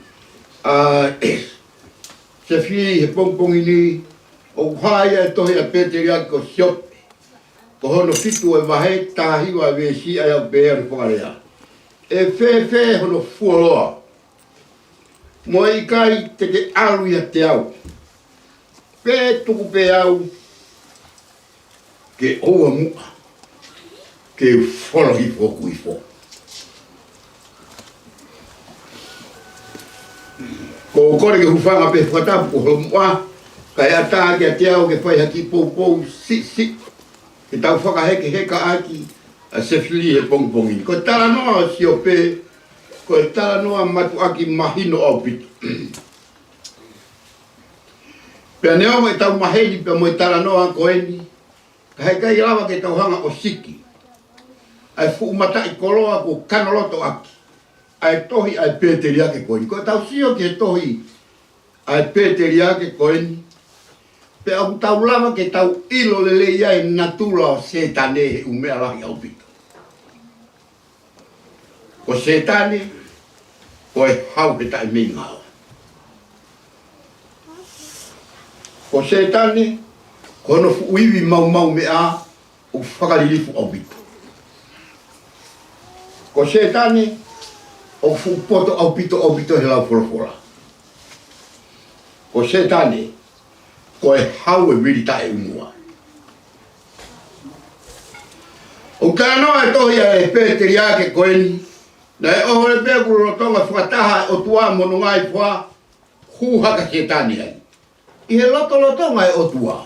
ʻA, Sefili, he pongipongi ni, ʻOku hā ia ʻi he tohi ʻa e pēteliake ko Siope, ko hono fitu ʻo e vahe, taha hiva ʻa e veesi, ʻa ia ʻoku pehē ʻa e fakalea: ʻE fēfē hono fuoloa, mo e ʻikai te ke ʻalu ʻiate au, pe tuku pē au ke ʻoua muʻa ke u folo hifo hoku ifo? Ko u kole ke u hūfanga pē he fakatapu ko hoʻo muʻa, kae ʻatā kiate au ke fai ha kiʻi poupou siʻisiʻi ke tau fakahekeheka ʻaki ʻa e sefili he pongipongi ni. Ko e talanoa ʻo Siope, ko e talanoa mātuʻaki mahino ʻaupito. Pea neongo ʻetau maheni pea mo e talanoa ko eni, ka heʻikai lava ke tau hanga ʻo siki ʻa e fuʻu mataʻikoloa kuo kanolotoʻaki ʻa e tohi ʻa e pēteliake ko eni. Ko ʻetau sio ki he tohi ʻa e pēteliake ko eni, pea ʻoku tau lava ke tau ʻilo lelei ai e natula ʻo Sētane he ʻū meʻa lahi ʻaupito. Ko Sētane, ko e hau he taʻemeingaoa. Ko Sētane, ko hono fuʻu ivi maumau meʻa ʻoku fakalilifu ʻaupito. Ko Sētane, ʻoku fuʻu poto ʻaupito ʻaupito he lau folofola. Ko Sētane, ko e hau ʻe vili taʻeʻumua. ʻOku talanoa e tohi ʻa e pēteliake ko eni, naʻe ʻohovale pē kuo lolotonga fakataha e ʻOtua mo hono ngaahi foha, hū hake ʻa Sētane ai. ʻI he lotolotonga e ʻOtua,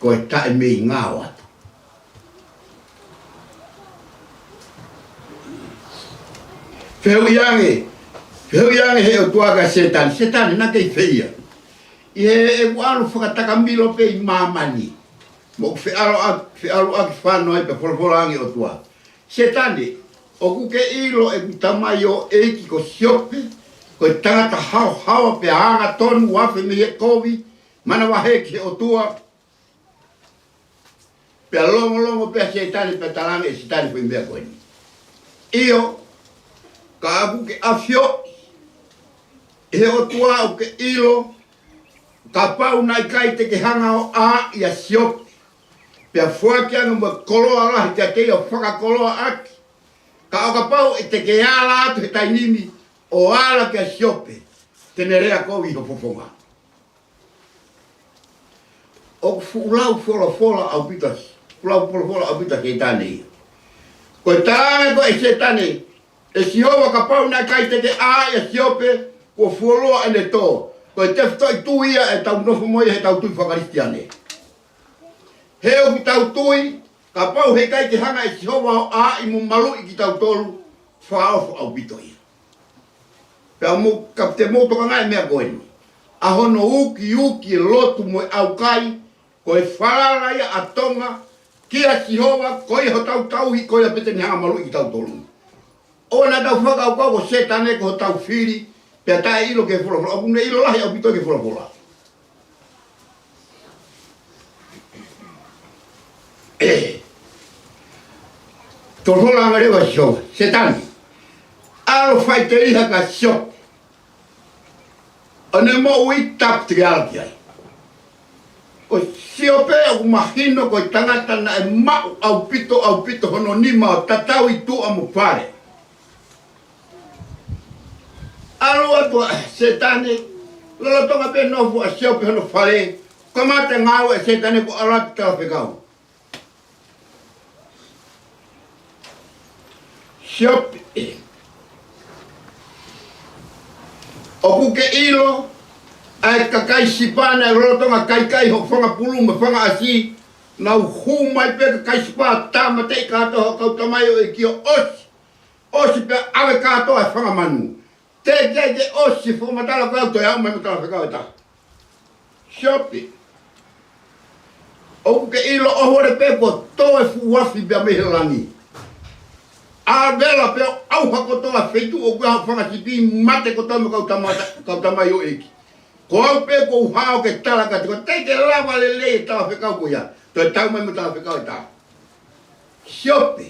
ko e taʻemeingaoa atu. Fehuʻi ange, fehuʻi ange he ʻOtua kia Sētane: Sētane, naʻa ke ʻi fē ia? ʻI heʻeku ʻalu fakatakamilo pē ʻi māmani, mo ʻeku feʻalu ʻa-, feʻaluʻaki fano ai. Pea folofola ange e ʻOtua: Sētane, ʻoku ke ʻilo ʻeku tamaioʻeiki ko Siope, ko e tangata haohaoa pea angatonu, afe mei he kovi, manavahē ki he ʻOtua? Pea longolongo pē ʻa Sētane, pea talaange ʻe Sētane e foʻi meʻa ko eni: ʻIo, ka ʻoku ke ʻafioʻi ʻe he ʻOtua ʻoku ke ʻilo, kapau naʻe ʻikai te ke hanga ʻo ʻāʻi ʻa Siope, pea foaki ange mo e koloa lahi kiate ia ʻo fakakoloaʻaki, ka ʻo kapau ʻe te ke ala atu he taimi ni ʻo ala kia Siope, te ne lea kovi ʻi ho fofonga. ʻOku fuʻu lau folofola ʻaupito, fuʻu lau folofola ʻaupito ʻa Sētane ia. Ko e talaange ko ē ʻe Sētane: ʻE Sihova, kapau naʻe ʻikai te ke ʻāʻi ʻa Siope, kuo fuoloa ʻene tō. Ko e tefitoʻi tui ia ʻetau nofo mo ia heʻetau tui faka-Kalisitiane. He ʻoku tau tui, kapau heʻikai ke hanga ʻe Sihova ʻo ʻāʻi mo maluʻi kitautolu, fakaofo ʻaupito ia. Pea mou, kapau te mou tokangaʻi e meʻa ko eni, ʻa hono ukiuki e lotu mo e ʻaukai, ko e falala ia ʻa Tonga kia Sihova, ko ia hotau tauhi, ko ia pē te ne hanga ʻo maluʻi kitautolu. ʻOua naʻa tau fakakaukau ko Sētane ko hotau fili, pea taʻeʻilo ki he folofola. ʻOku ne ʻilo lahi ʻaupito ki he folofola. Ē. Folofola ange leva ʻa Sihova: Sētane, ʻalu ʻo faʻiteliha kia Siope, ʻo ne moʻui, tapu te ke ala ki ai. Ko Siope ʻoku mahino ko e tangata naʻe maʻu ʻaupito, ʻaupito hono nima ʻo tatau ʻi tuʻa mo fale. ʻAlu atu ʻa Sētane, lolotonga pē nofo ʻa Siope ʻi hono fale, kamata ngāue ʻa Sētane ko e ʻalu atu ʻo talafekau. Siope, ʻoku ke ʻilo ʻa e kakai Sipa naʻe lolotonga kaikai hoʻo fanga pulu mo e fanga ʻasi? Nau hū mai pē kakai Sipa, tāmateʻi kātoa hoʻo kau tamaioʻeiki ʻo ʻosi, ʻosi pea ʻave kātoa e fanga manu. Teʻeki ai ke ʻosi e fakamatala ko ē ʻo toe aʻu mai mo talafekau ʻe taha. Siope, ʻoku ke ʻilo ʻohovale pē kuo tō e fuʻu afi pea mei he langi, ʻa vela pea ʻauha kotoa e feituʻu ʻoku ʻi ai hoʻo fanga sipi, mate kotoa mo e kau tama-, kau tamaioʻeiki. Ko au pē kuo u hao ke tala kiate koe. Teʻeki ke lava lelei e talafekau ko ia. Toe tau mai mo talafekau ʻe taha. Siope,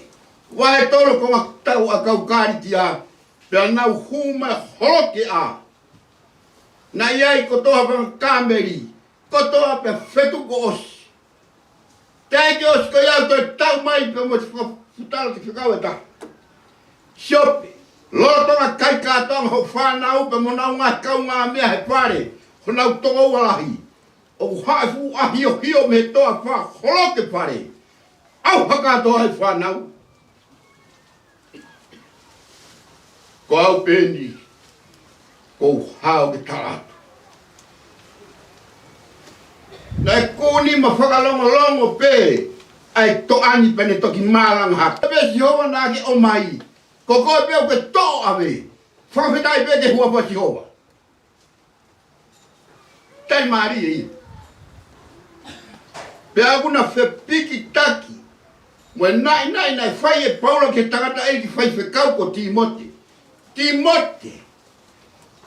vahe tolu e konga tau ʻa e kau Kalitia, pea nau hū mai holokeʻa. Naʻe ʻi ai kotoa e fanga kāmeli, kotoa pea fetuku ʻosi. Teʻeki ʻosi ko ia ʻoku toe tau mai pea mo e faka-, futala ki he fekau ʻe taha. Siope, lolotonga kai kātoanga hoʻo fānau pea mo honau ngaahi kaungāmeʻa he fale, honau tokoua lahi. ʻOku haʻu e fuʻu ʻahiohio mei he toafa, holoki e fale. ʻAuha kātoa e fānau. Ko au pē eni, ʻoku ou hao ke tala atu. Naʻe kuni ma fakalongolongo pē ʻa e toʻa ni pea ne toki malanga hake. Pea Sihova naʻa ke ʻomai, ko koe pē ʻoku ke toʻo ʻave. Fakafetaʻi pē ki he huafa ʻo Sihova. Taimi mālie ia. Pea ʻoku na fepikitaki mo e naʻinaʻi naʻe fai ʻe Paula ki he tangataʻeiki faifekau ko Tīmote. Tīmote,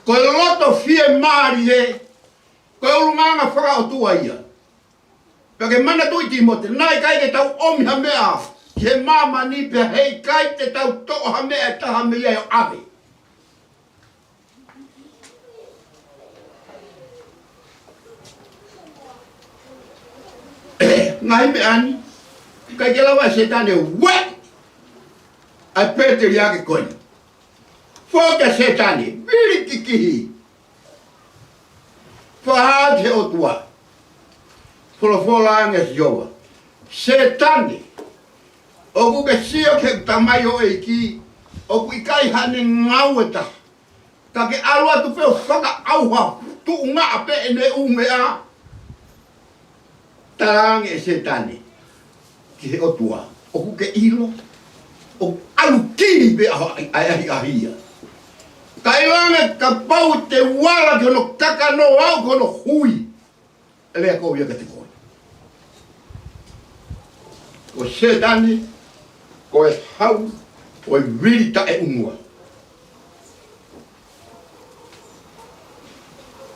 ko e loto fiemālie, ko e ʻulungaanga fakaʻotua ia. Pea ke manatuʻi Tīmote, naʻe ʻikai ke tau ʻomi ha meʻa ki he māmani pea heʻikai te tau toʻo ha meʻa ʻe taha mei ai ʻo ʻave. Ngaahi meʻa ni, ʻikai ke lava ʻe Sētane ʻo ueʻi ʻa e pēteliake ko eni. Foki ʻa Sētane, vili kikihi. Fakahā ki he ʻOtua. Folofola ange ʻa Sihova. Sētane, ʻoku ke sio ki he tamaioʻeiki, ʻoku ʻikai haʻane ngāue ʻe taha. Ka ke ʻalu atu pē ʻo fakaʻauha tuʻungaʻa pē ʻene ʻū meʻa. Talaange ʻe Sētane ki he ʻOtua, ʻoku ke ʻilo, ʻoku ʻalu kili pē ʻa e ʻahiʻahi ia. Ka ʻiloange kapau te u ala ki hono kakano au ki hono hui, ʻe lea kovi ia kiate koe. Ko Sētane, ko e hau ʻo e vili taʻeʻunua.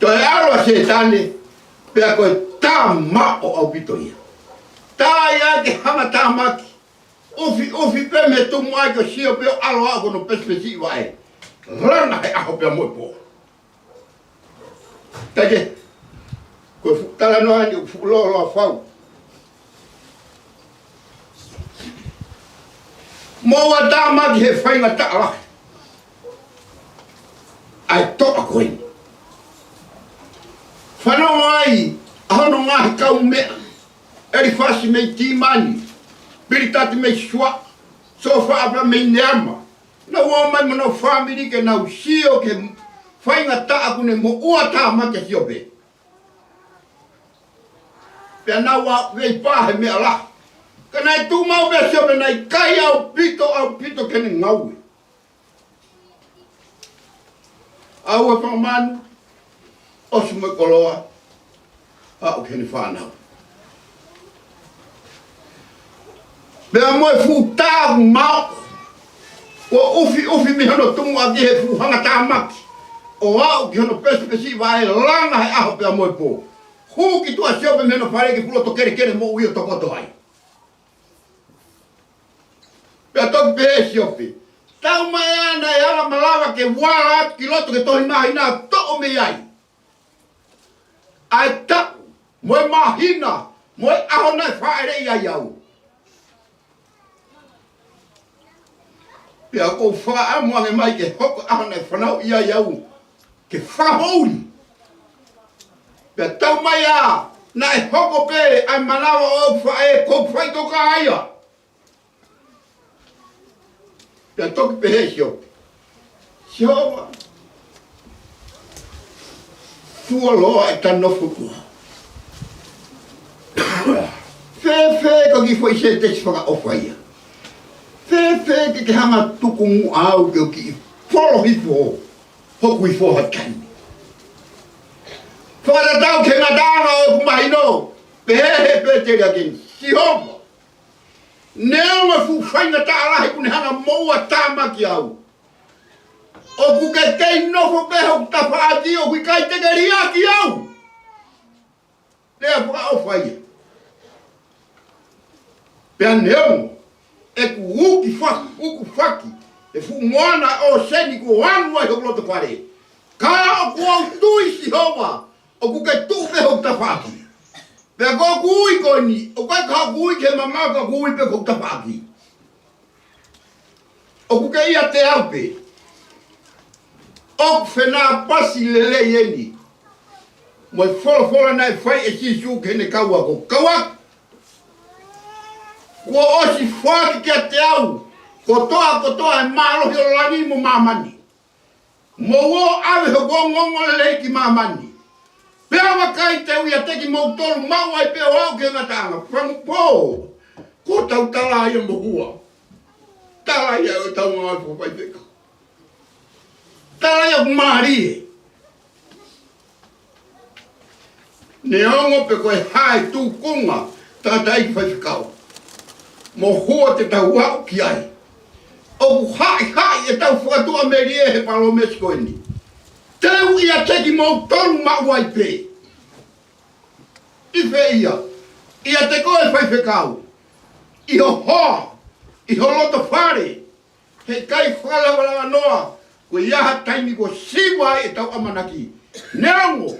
Toe ʻalu ʻa Sētane, pea ko e tā maʻo ʻaupito ia. Tā ia ke hanga tāmaki, ʻufiʻufi pē mei he tumu ʻai ko e sio pē ʻo ʻalu ʻo aʻu ki hono pesipesiʻi vaʻe. Langa he ʻaho pea mo e pō. Kae kehe, ko e fuʻu talanoa ni ʻoku fuʻu lōloa fau. Moʻua tāmaki he faingataʻa lahi ʻa e toʻa ko eni. Fanongo ai ʻa hono ngaahi kaumeʻa, ʻElifasi mei Timani, Pilitati mei Suaʻa, Sofaʻa pea mei Neama. Nau ō mai mo honau fāmili ke nau sio ki he faingataʻa kuo ne moʻua tāmaki ʻa Siope. Pea nau ō ʻo veipā he meʻa lahi. Ka naʻe tuʻu maʻu pē ʻa Siope, naʻe ʻikai ʻaupito, ʻaupito ke ne ngāue. ʻAu e fanga manu, ʻosi mo e koloa, aʻu ki heʻene fānau. Pea mo e fuʻu tā maʻo, kuo ʻufiʻufi mei hono tumu ʻaki he fuʻu hanga tāmaki, ʻo aʻu ki hono pesipesiʻi vaʻe, langa he ʻaho pea mo e pō. Hū ki tuʻa ʻa Siope mei hono fale ki he fuʻu loto kelekele moʻui ʻo tokoto ai. Pea toki pehē ʻe Siope, tau mai ā naʻe ala malava ke u ala atu ki loto ki he tohi māhina ʻo toʻo mei ai ʻa e taʻu, mo e māhina, mo e ʻaho naʻe fāʻeleʻi ai au. Pea ʻoku ou fakaʻamu ange mai ke hoko e ʻaho naʻe fanauʻi ai au ke fakapoʻuli. Pea tau mai ā, naʻe hoko pē ʻa e manava ʻo hoku faʻē, ko hoku faʻitoka ia. Pea toki pehē ʻe Siope, Sihova, tuʻa loa e ta nofo ʻi muʻa. Fēfē ko e kiʻi foʻi sētesi fakaʻofa ia? Fēfē ke ke hanga tuku muʻa au ke u kiʻi folo hifo hoku ifo ha taimi? Fakatatau ki he ngataʻanga ʻo ʻeku mahino, pehē ʻe he pēteliake ni, Sihova, neongo e fuʻu faingataʻa lahi kuo ne hanga moʻua tāmaki au, ʻoku ke kei nofo pē hoku tafaʻaki, ʻoku ʻikai te ke liʻaki au. Lea fakaʻofa ia. Pea neongo ʻeku uki faki, uku faki e fuʻu moana ʻōseni kuo anu ai hoku loto fale, ka ʻoku ou tui Sihova, ʻoku ke tuʻu pē hoku tafaʻaki. Pea ko ʻeku ui ko eni, ʻoku ʻikai ko haʻaku ui ke mamau, ka ʻoku ou ui pē ko hoku tafaʻaki. ʻOku kei ʻiate au pē. ʻOku fenāpasi lelei eni mo e folofola naʻe fai ʻe Sīsū ki heʻene kau ako. Kau ako, kuo ʻosi foaki kiate au kotoa, kotoa e mālohi ʻo langi mo māmani. Mou ō ʻave hoku ongoongolelei ki māmani. Pea vakai, te u ʻiate kimoutolu maʻu ai pē ʻo aʻu ki he ngataʻanga. Fanga pō, ko ʻetau tala ia mo Hua. Tala ia ʻo ʻetau ngāue fakafaifekau. Tala ia ʻoku mālie. Neongo pe ko e hā e tūkunga tangataʻeiki faifekau mo Hua te tau aʻu ki ai, ʻoku haʻihaʻi ʻetau fakatuʻamelie he palōmesi ko eni. Te u ʻiate kimoutolu maʻu ai pē. ʻI fē ia? ʻIate koe faifekau, ʻi ho hoa, ʻi ho loto fale. Heʻikai fakalavalava noa, ko ia ha taimi kuo siva ai ʻetau ʻamanaki. Neongo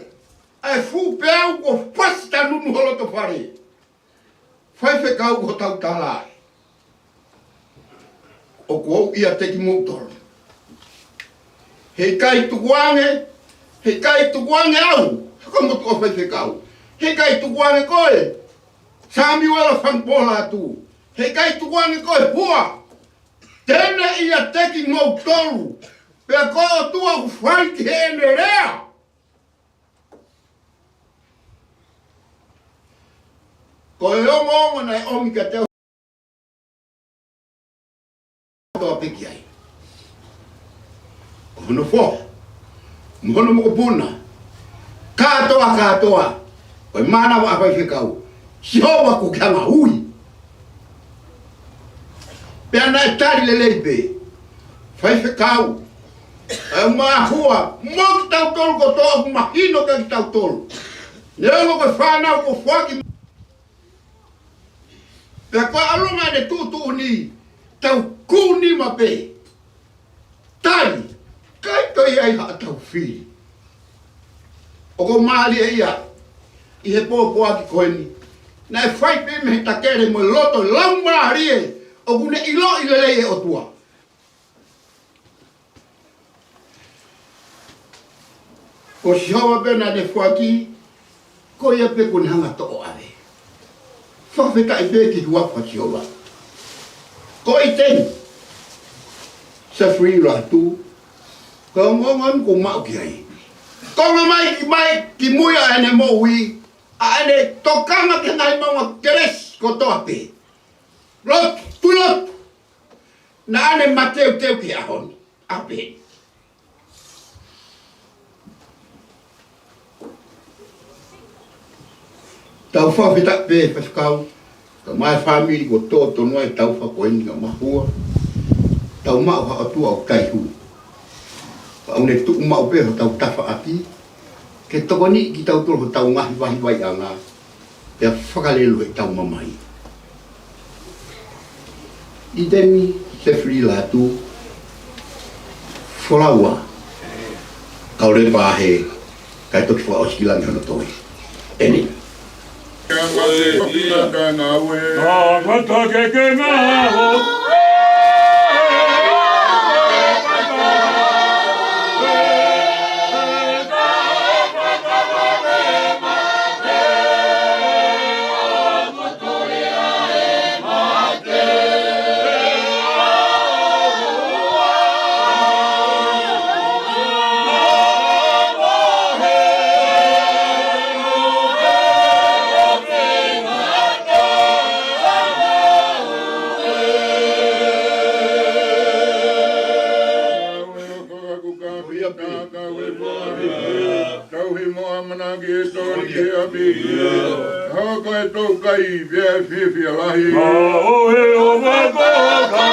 ʻa e fuʻu peau kuo fasi tanunu ho loto fale, faifekau, ko hotau tala ē. ʻOku ou ʻiate kimoutolu. Heʻikai tukuange, heʻikai tukuange au he ko e motuʻa faifekau. Heʻikai tukuange koe Samiuela Fangpola atu. Heʻikai tukuange koe Hua. Te ne ʻiate kimoutolu. Pea ko e ʻOtua ʻoku fai ki heʻene lea. Ko e ongoongo naʻe ʻomi kiate au kotoa pē ki ai, ko hono foha mo hono mokopuna, kātoa, kātoa ʻo e mānava ʻa e faifekau, Sihova kuo ke hanga ʻo ui. Pea naʻe tali lelei pē, faifekau, ʻa e māhua mo kitautolu kotoa ʻoku mahino kia kitautolu. Neongo ko e fānau kuo foaki, pea ko e ʻalunga ʻene tuʻutuʻuni, tau kū nima pē. Tali, ʻikai toe ʻi ai haʻatau fili. ʻOku mālie ia ʻi he pōpoaki ko eni. Naʻe fai pē mei he takele mo e loto laumālie, ʻoku ne ʻiloʻi lelei e ʻOtua. Ko Sihova pē naʻa ne foaki, ko ia pē kuo ne hanga ʻo toʻo ʻave. Fakafetaʻi pē ki he huafa ʻo Sihova. Ko ʻIteni Sefuli Lātū, ko e ongoongo eni ʻoku ou maʻu ki ai. Konga mai ki, mai ki mui ʻa ʻene moʻui, ʻa ʻene tokanga ki he ngaahi maʻunga kelesi kotoa pē. Lotu, tui lotu. Naʻa ne mateuteu ki he ʻaho ni. ʻApē. Tau fakafetaʻi pē faifekau, kae ʻumaʻā e fāmili kuo tō tonu ai e taufa ko eni, kae ʻumaʻā Hua. Tau maʻu ha ʻOtua ʻoku taihū. Pea ʻoku ne tuʻu maʻu pē hotau tafaʻaki ke tokoniʻi kitautolu hotau ngaahi vaivaiʻanga, pea fakalelei ʻetau mamahi. ʻIteni Sefuli Lātū, folau ā, kau lepa hē, kae toki fakaʻosi ki langi hono toe. ʻEmeni. Tauhi mo ʻamanaki e toli ki ʻapi. Hoko e toukai pea fiefia lahi. Ka o he o mako ka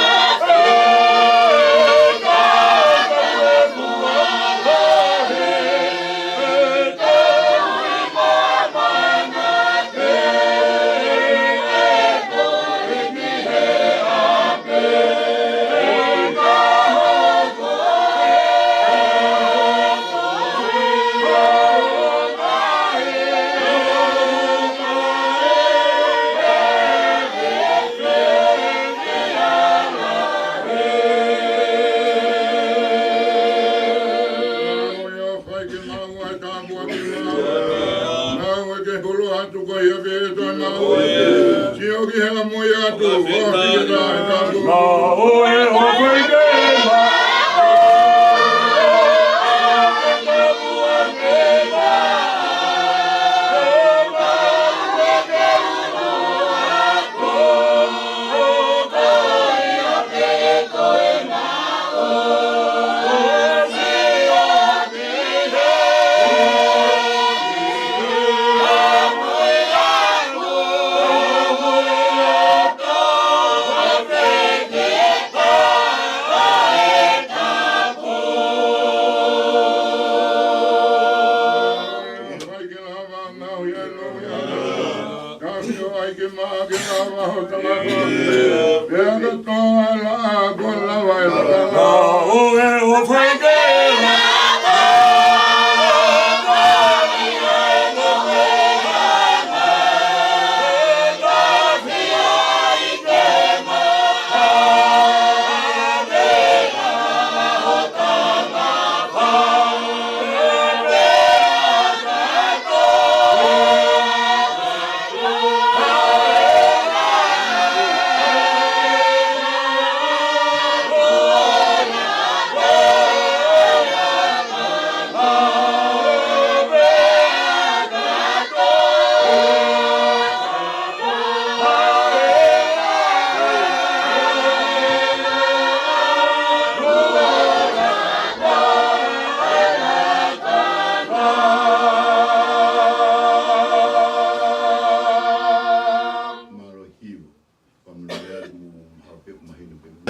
ʻOku hela mo ia atu, ʻo hiki mai e tapu. Ngāue ʻo e faikehe.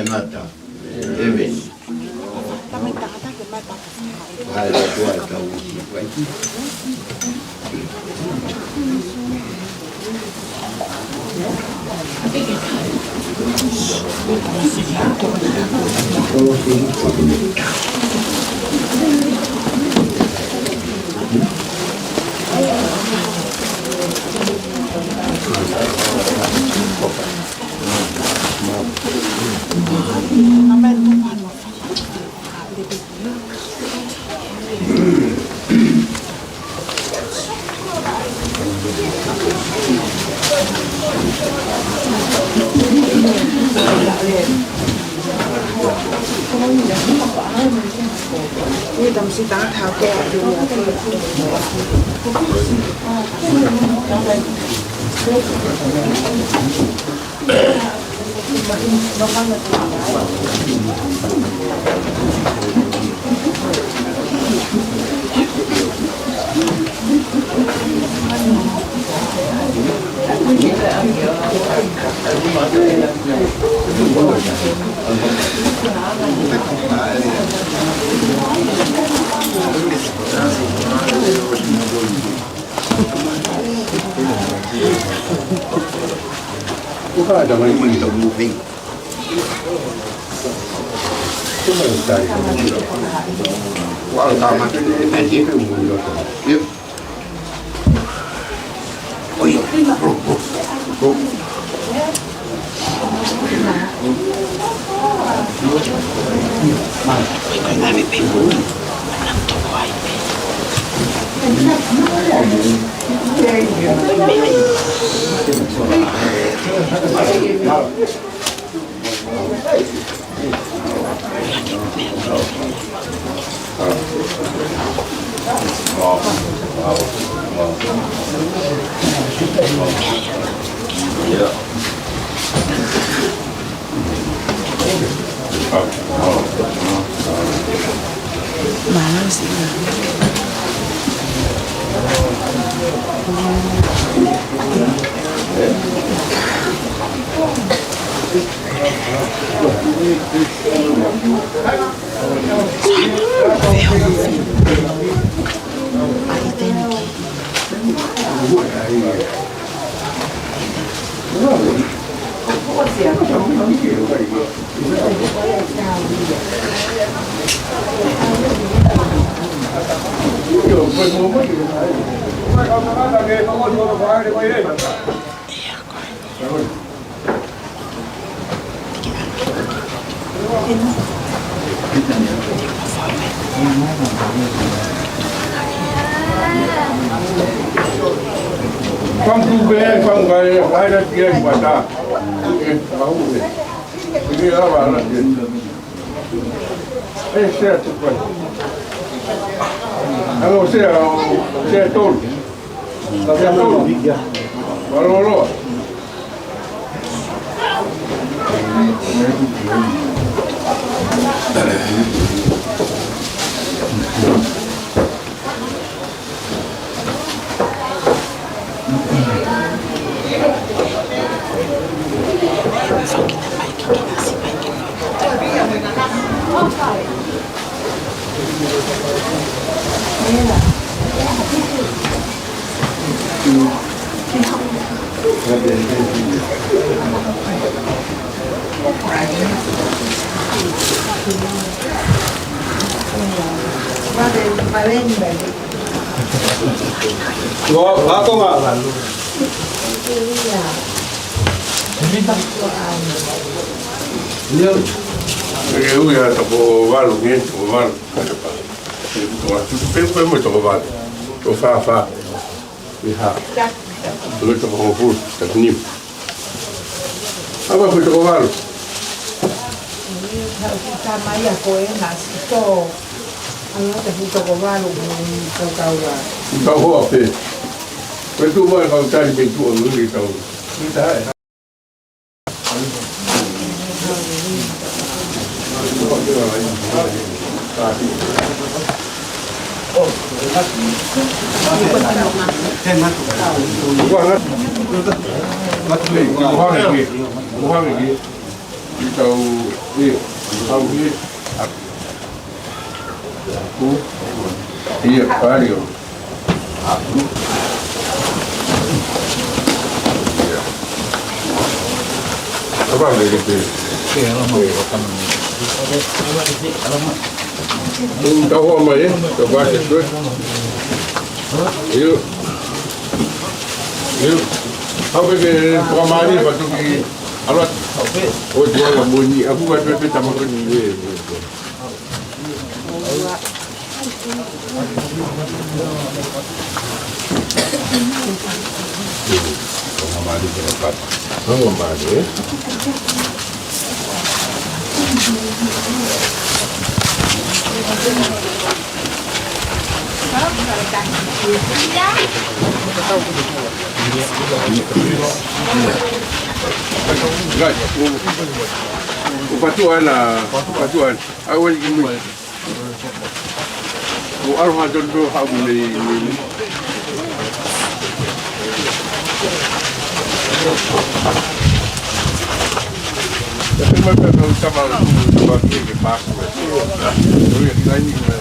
Ngata. ʻEmeni. Hai, ʻoku ʻi ai e tau. Fanga tupe ai, fanga kai, ai la tia i pata. E, au e. Ia lava la tia. E, sea tupe. Alo, sea, sea tolu. Sea tolu. Malolo. Wa, wa ko wa. Ia. Ia. E ui ʻa e toko valu, nge, toko valu. Toko valu. Pe, pe, mo toko valu. Toko fā, fā. ʻI ha. Toko, toko hongofulu, toko nima. Apa ko e toko valu? Ē, ka ʻoku tama ia ko ena sito. Ano te fu toko valu mo ni tau kau a. Tau hoa pē. Ko e tuʻu mai kau tali pē tuʻu ʻo nui tau. Kita hai. Ia, pali o. Apa lagi tu? Tau hoa mai, ē? Tau hoa mai, ē? Ia. Ia. Hau pē ke fakamālō atu ki ʻAlo. ʻOi, tuʻa la moʻoni, ʻaku atu pē tama ko eni, ē, ē, ē. Right. ʻO patu ana, patu ana. ʻAuē ki mui. ʻO ʻalu ha tonu haʻu mei, mei, mei. E te mai pea kau tama, tama ki he pāku. ʻO ia, ki laini, ē.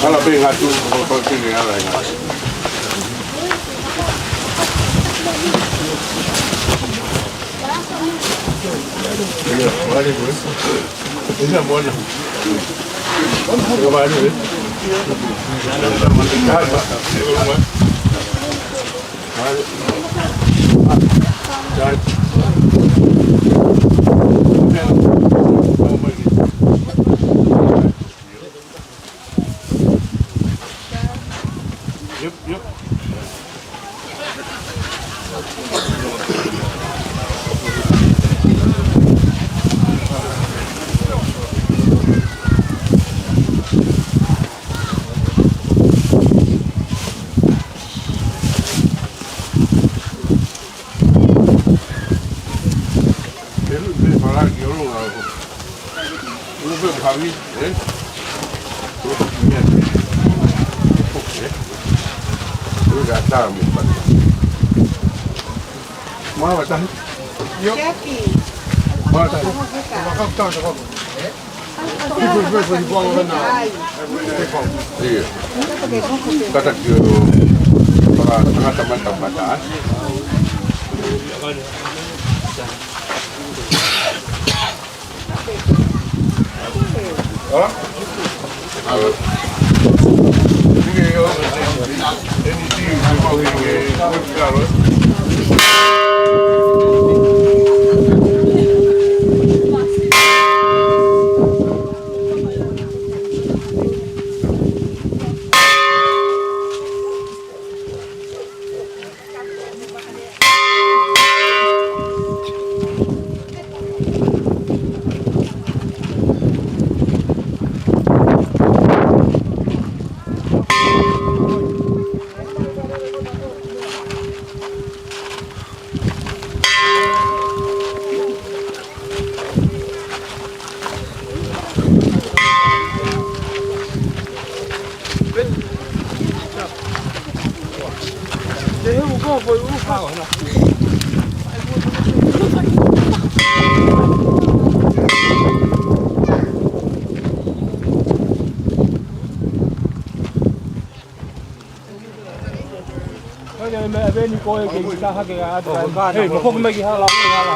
Ala pē ngatu, ko, ko, ko, ala ngatu. Ia, vale, pues. Esa mona. Vale, pues. Yep, yep. Pelu, pelu, pala, ki olo, olo. Olo, pelu, hawi, ē? Olo, ki mea, ē? Olo, ka tā, mo, pala. Mo, wa, tahi. Io. Jackie. Mo, wa, tahi. Mo, wa, tahi. Ia. Kātaki ʻo, pala, tangata mata mata. Hā? Halo. Ia, io. N D C, io, io, io, io. Hei, mo foki mai ki hala, ki hala.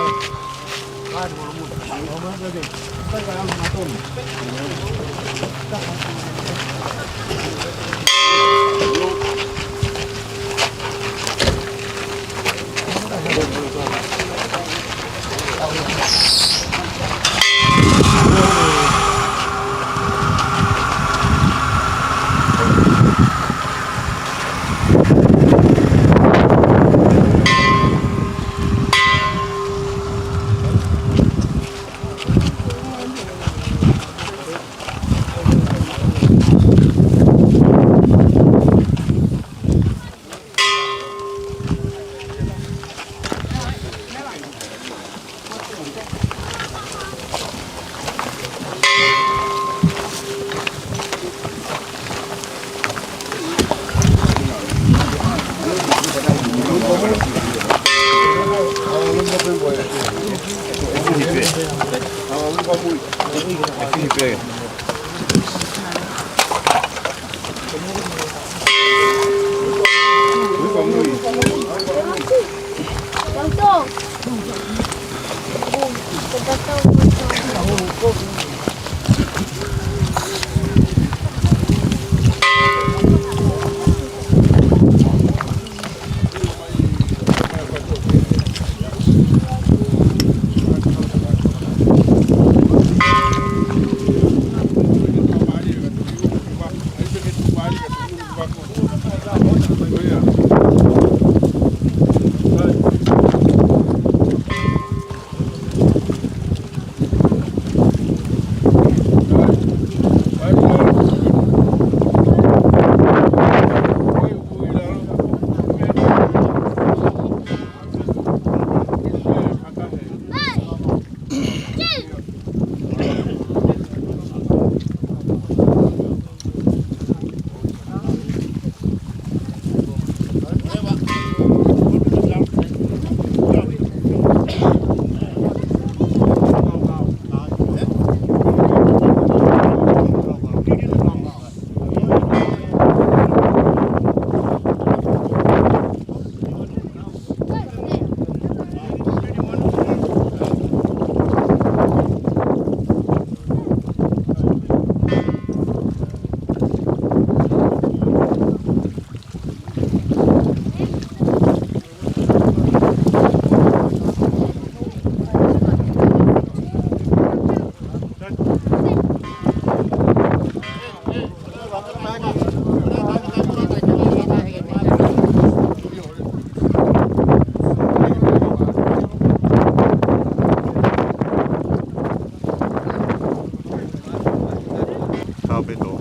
Taupito.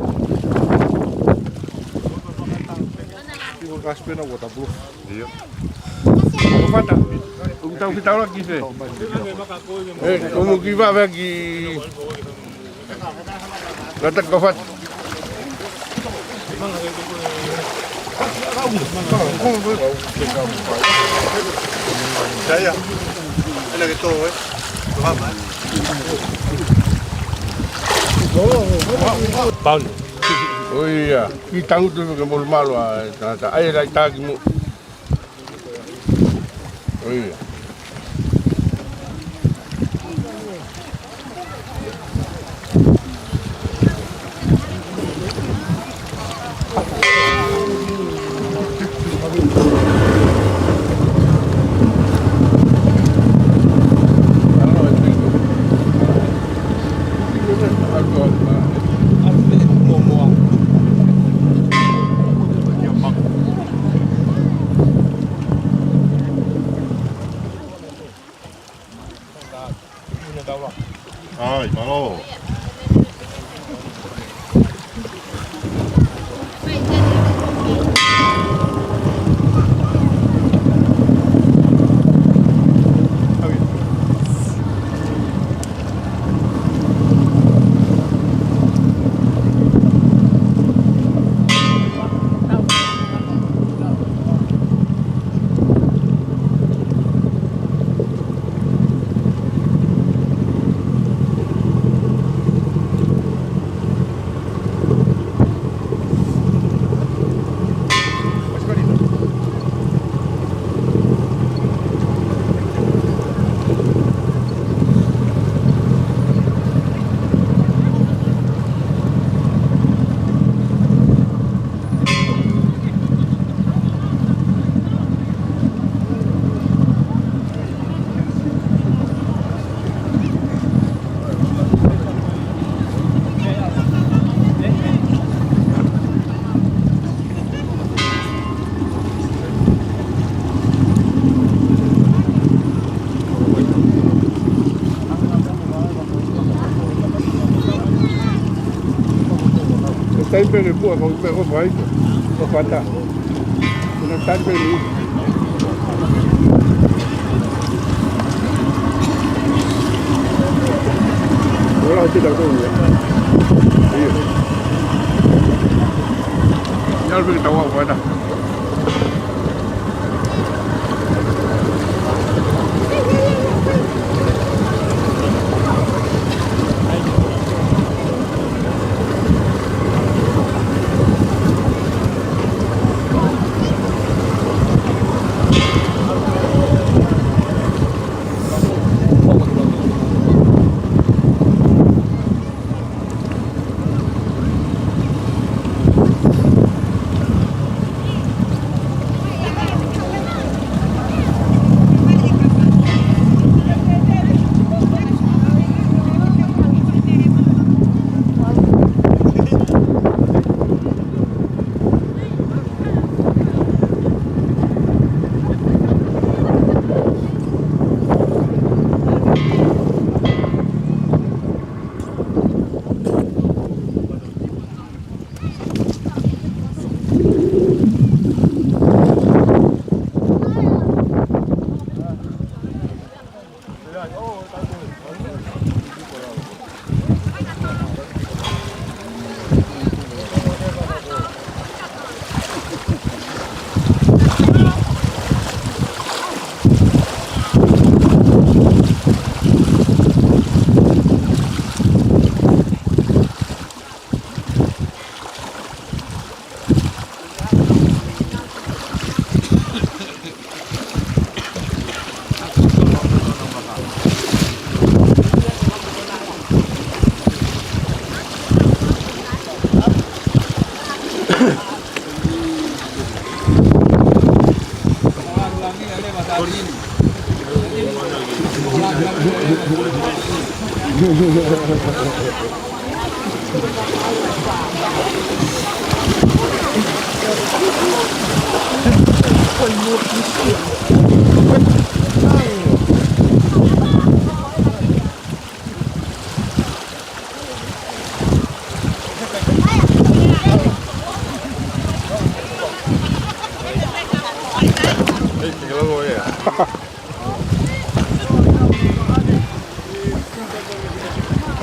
Iko kasi pē na waterproof. Io. Ko fata. Ko tau ki taula ki fē. Eh, ko mu ki vave ki. Lata ko fata. Jaya. Ena ke tō, eh. Tō hama, eh. Pauni. ʻOi ia. Ki tangutu ke molumalu ʻa e tangata. ʻAi e laʻi taki mo. ʻOi ia. ʻAi, mālō. Ai pele pua ko pe ko fai ko. Ko fata. Kuna tan pele. Ora te ta ko ia. Ia. Ia pele ta wa fata.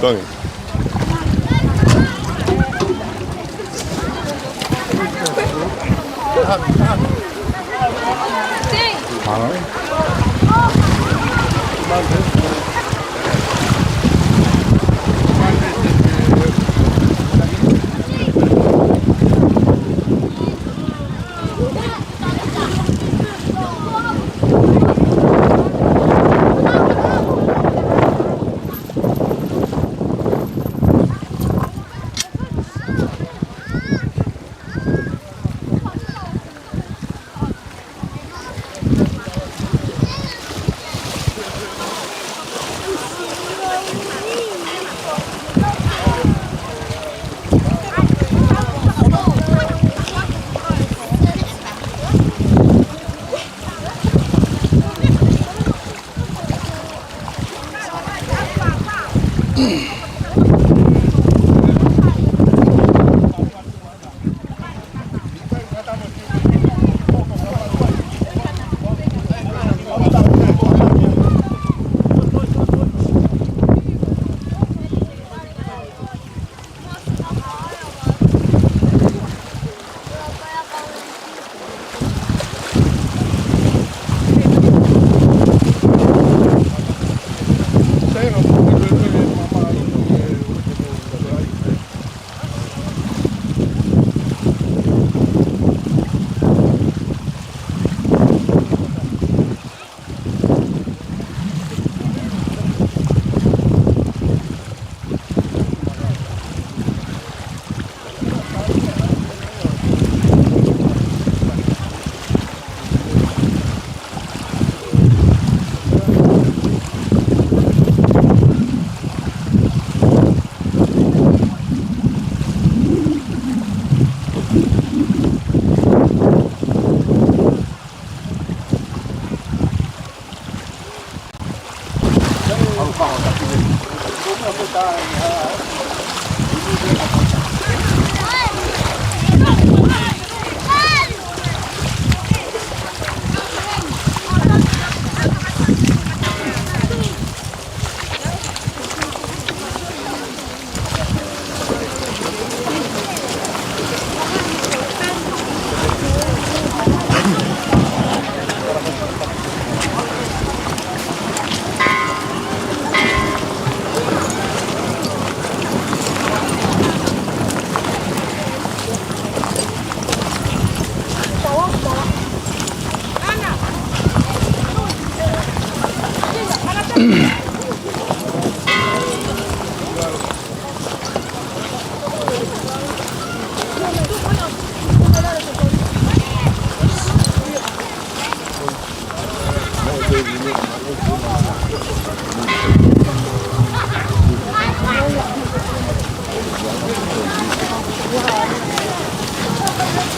Tony.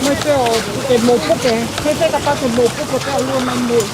Mai pē ʻo te mou puke, he te kapau te mou puke pē ʻo lua mai mou.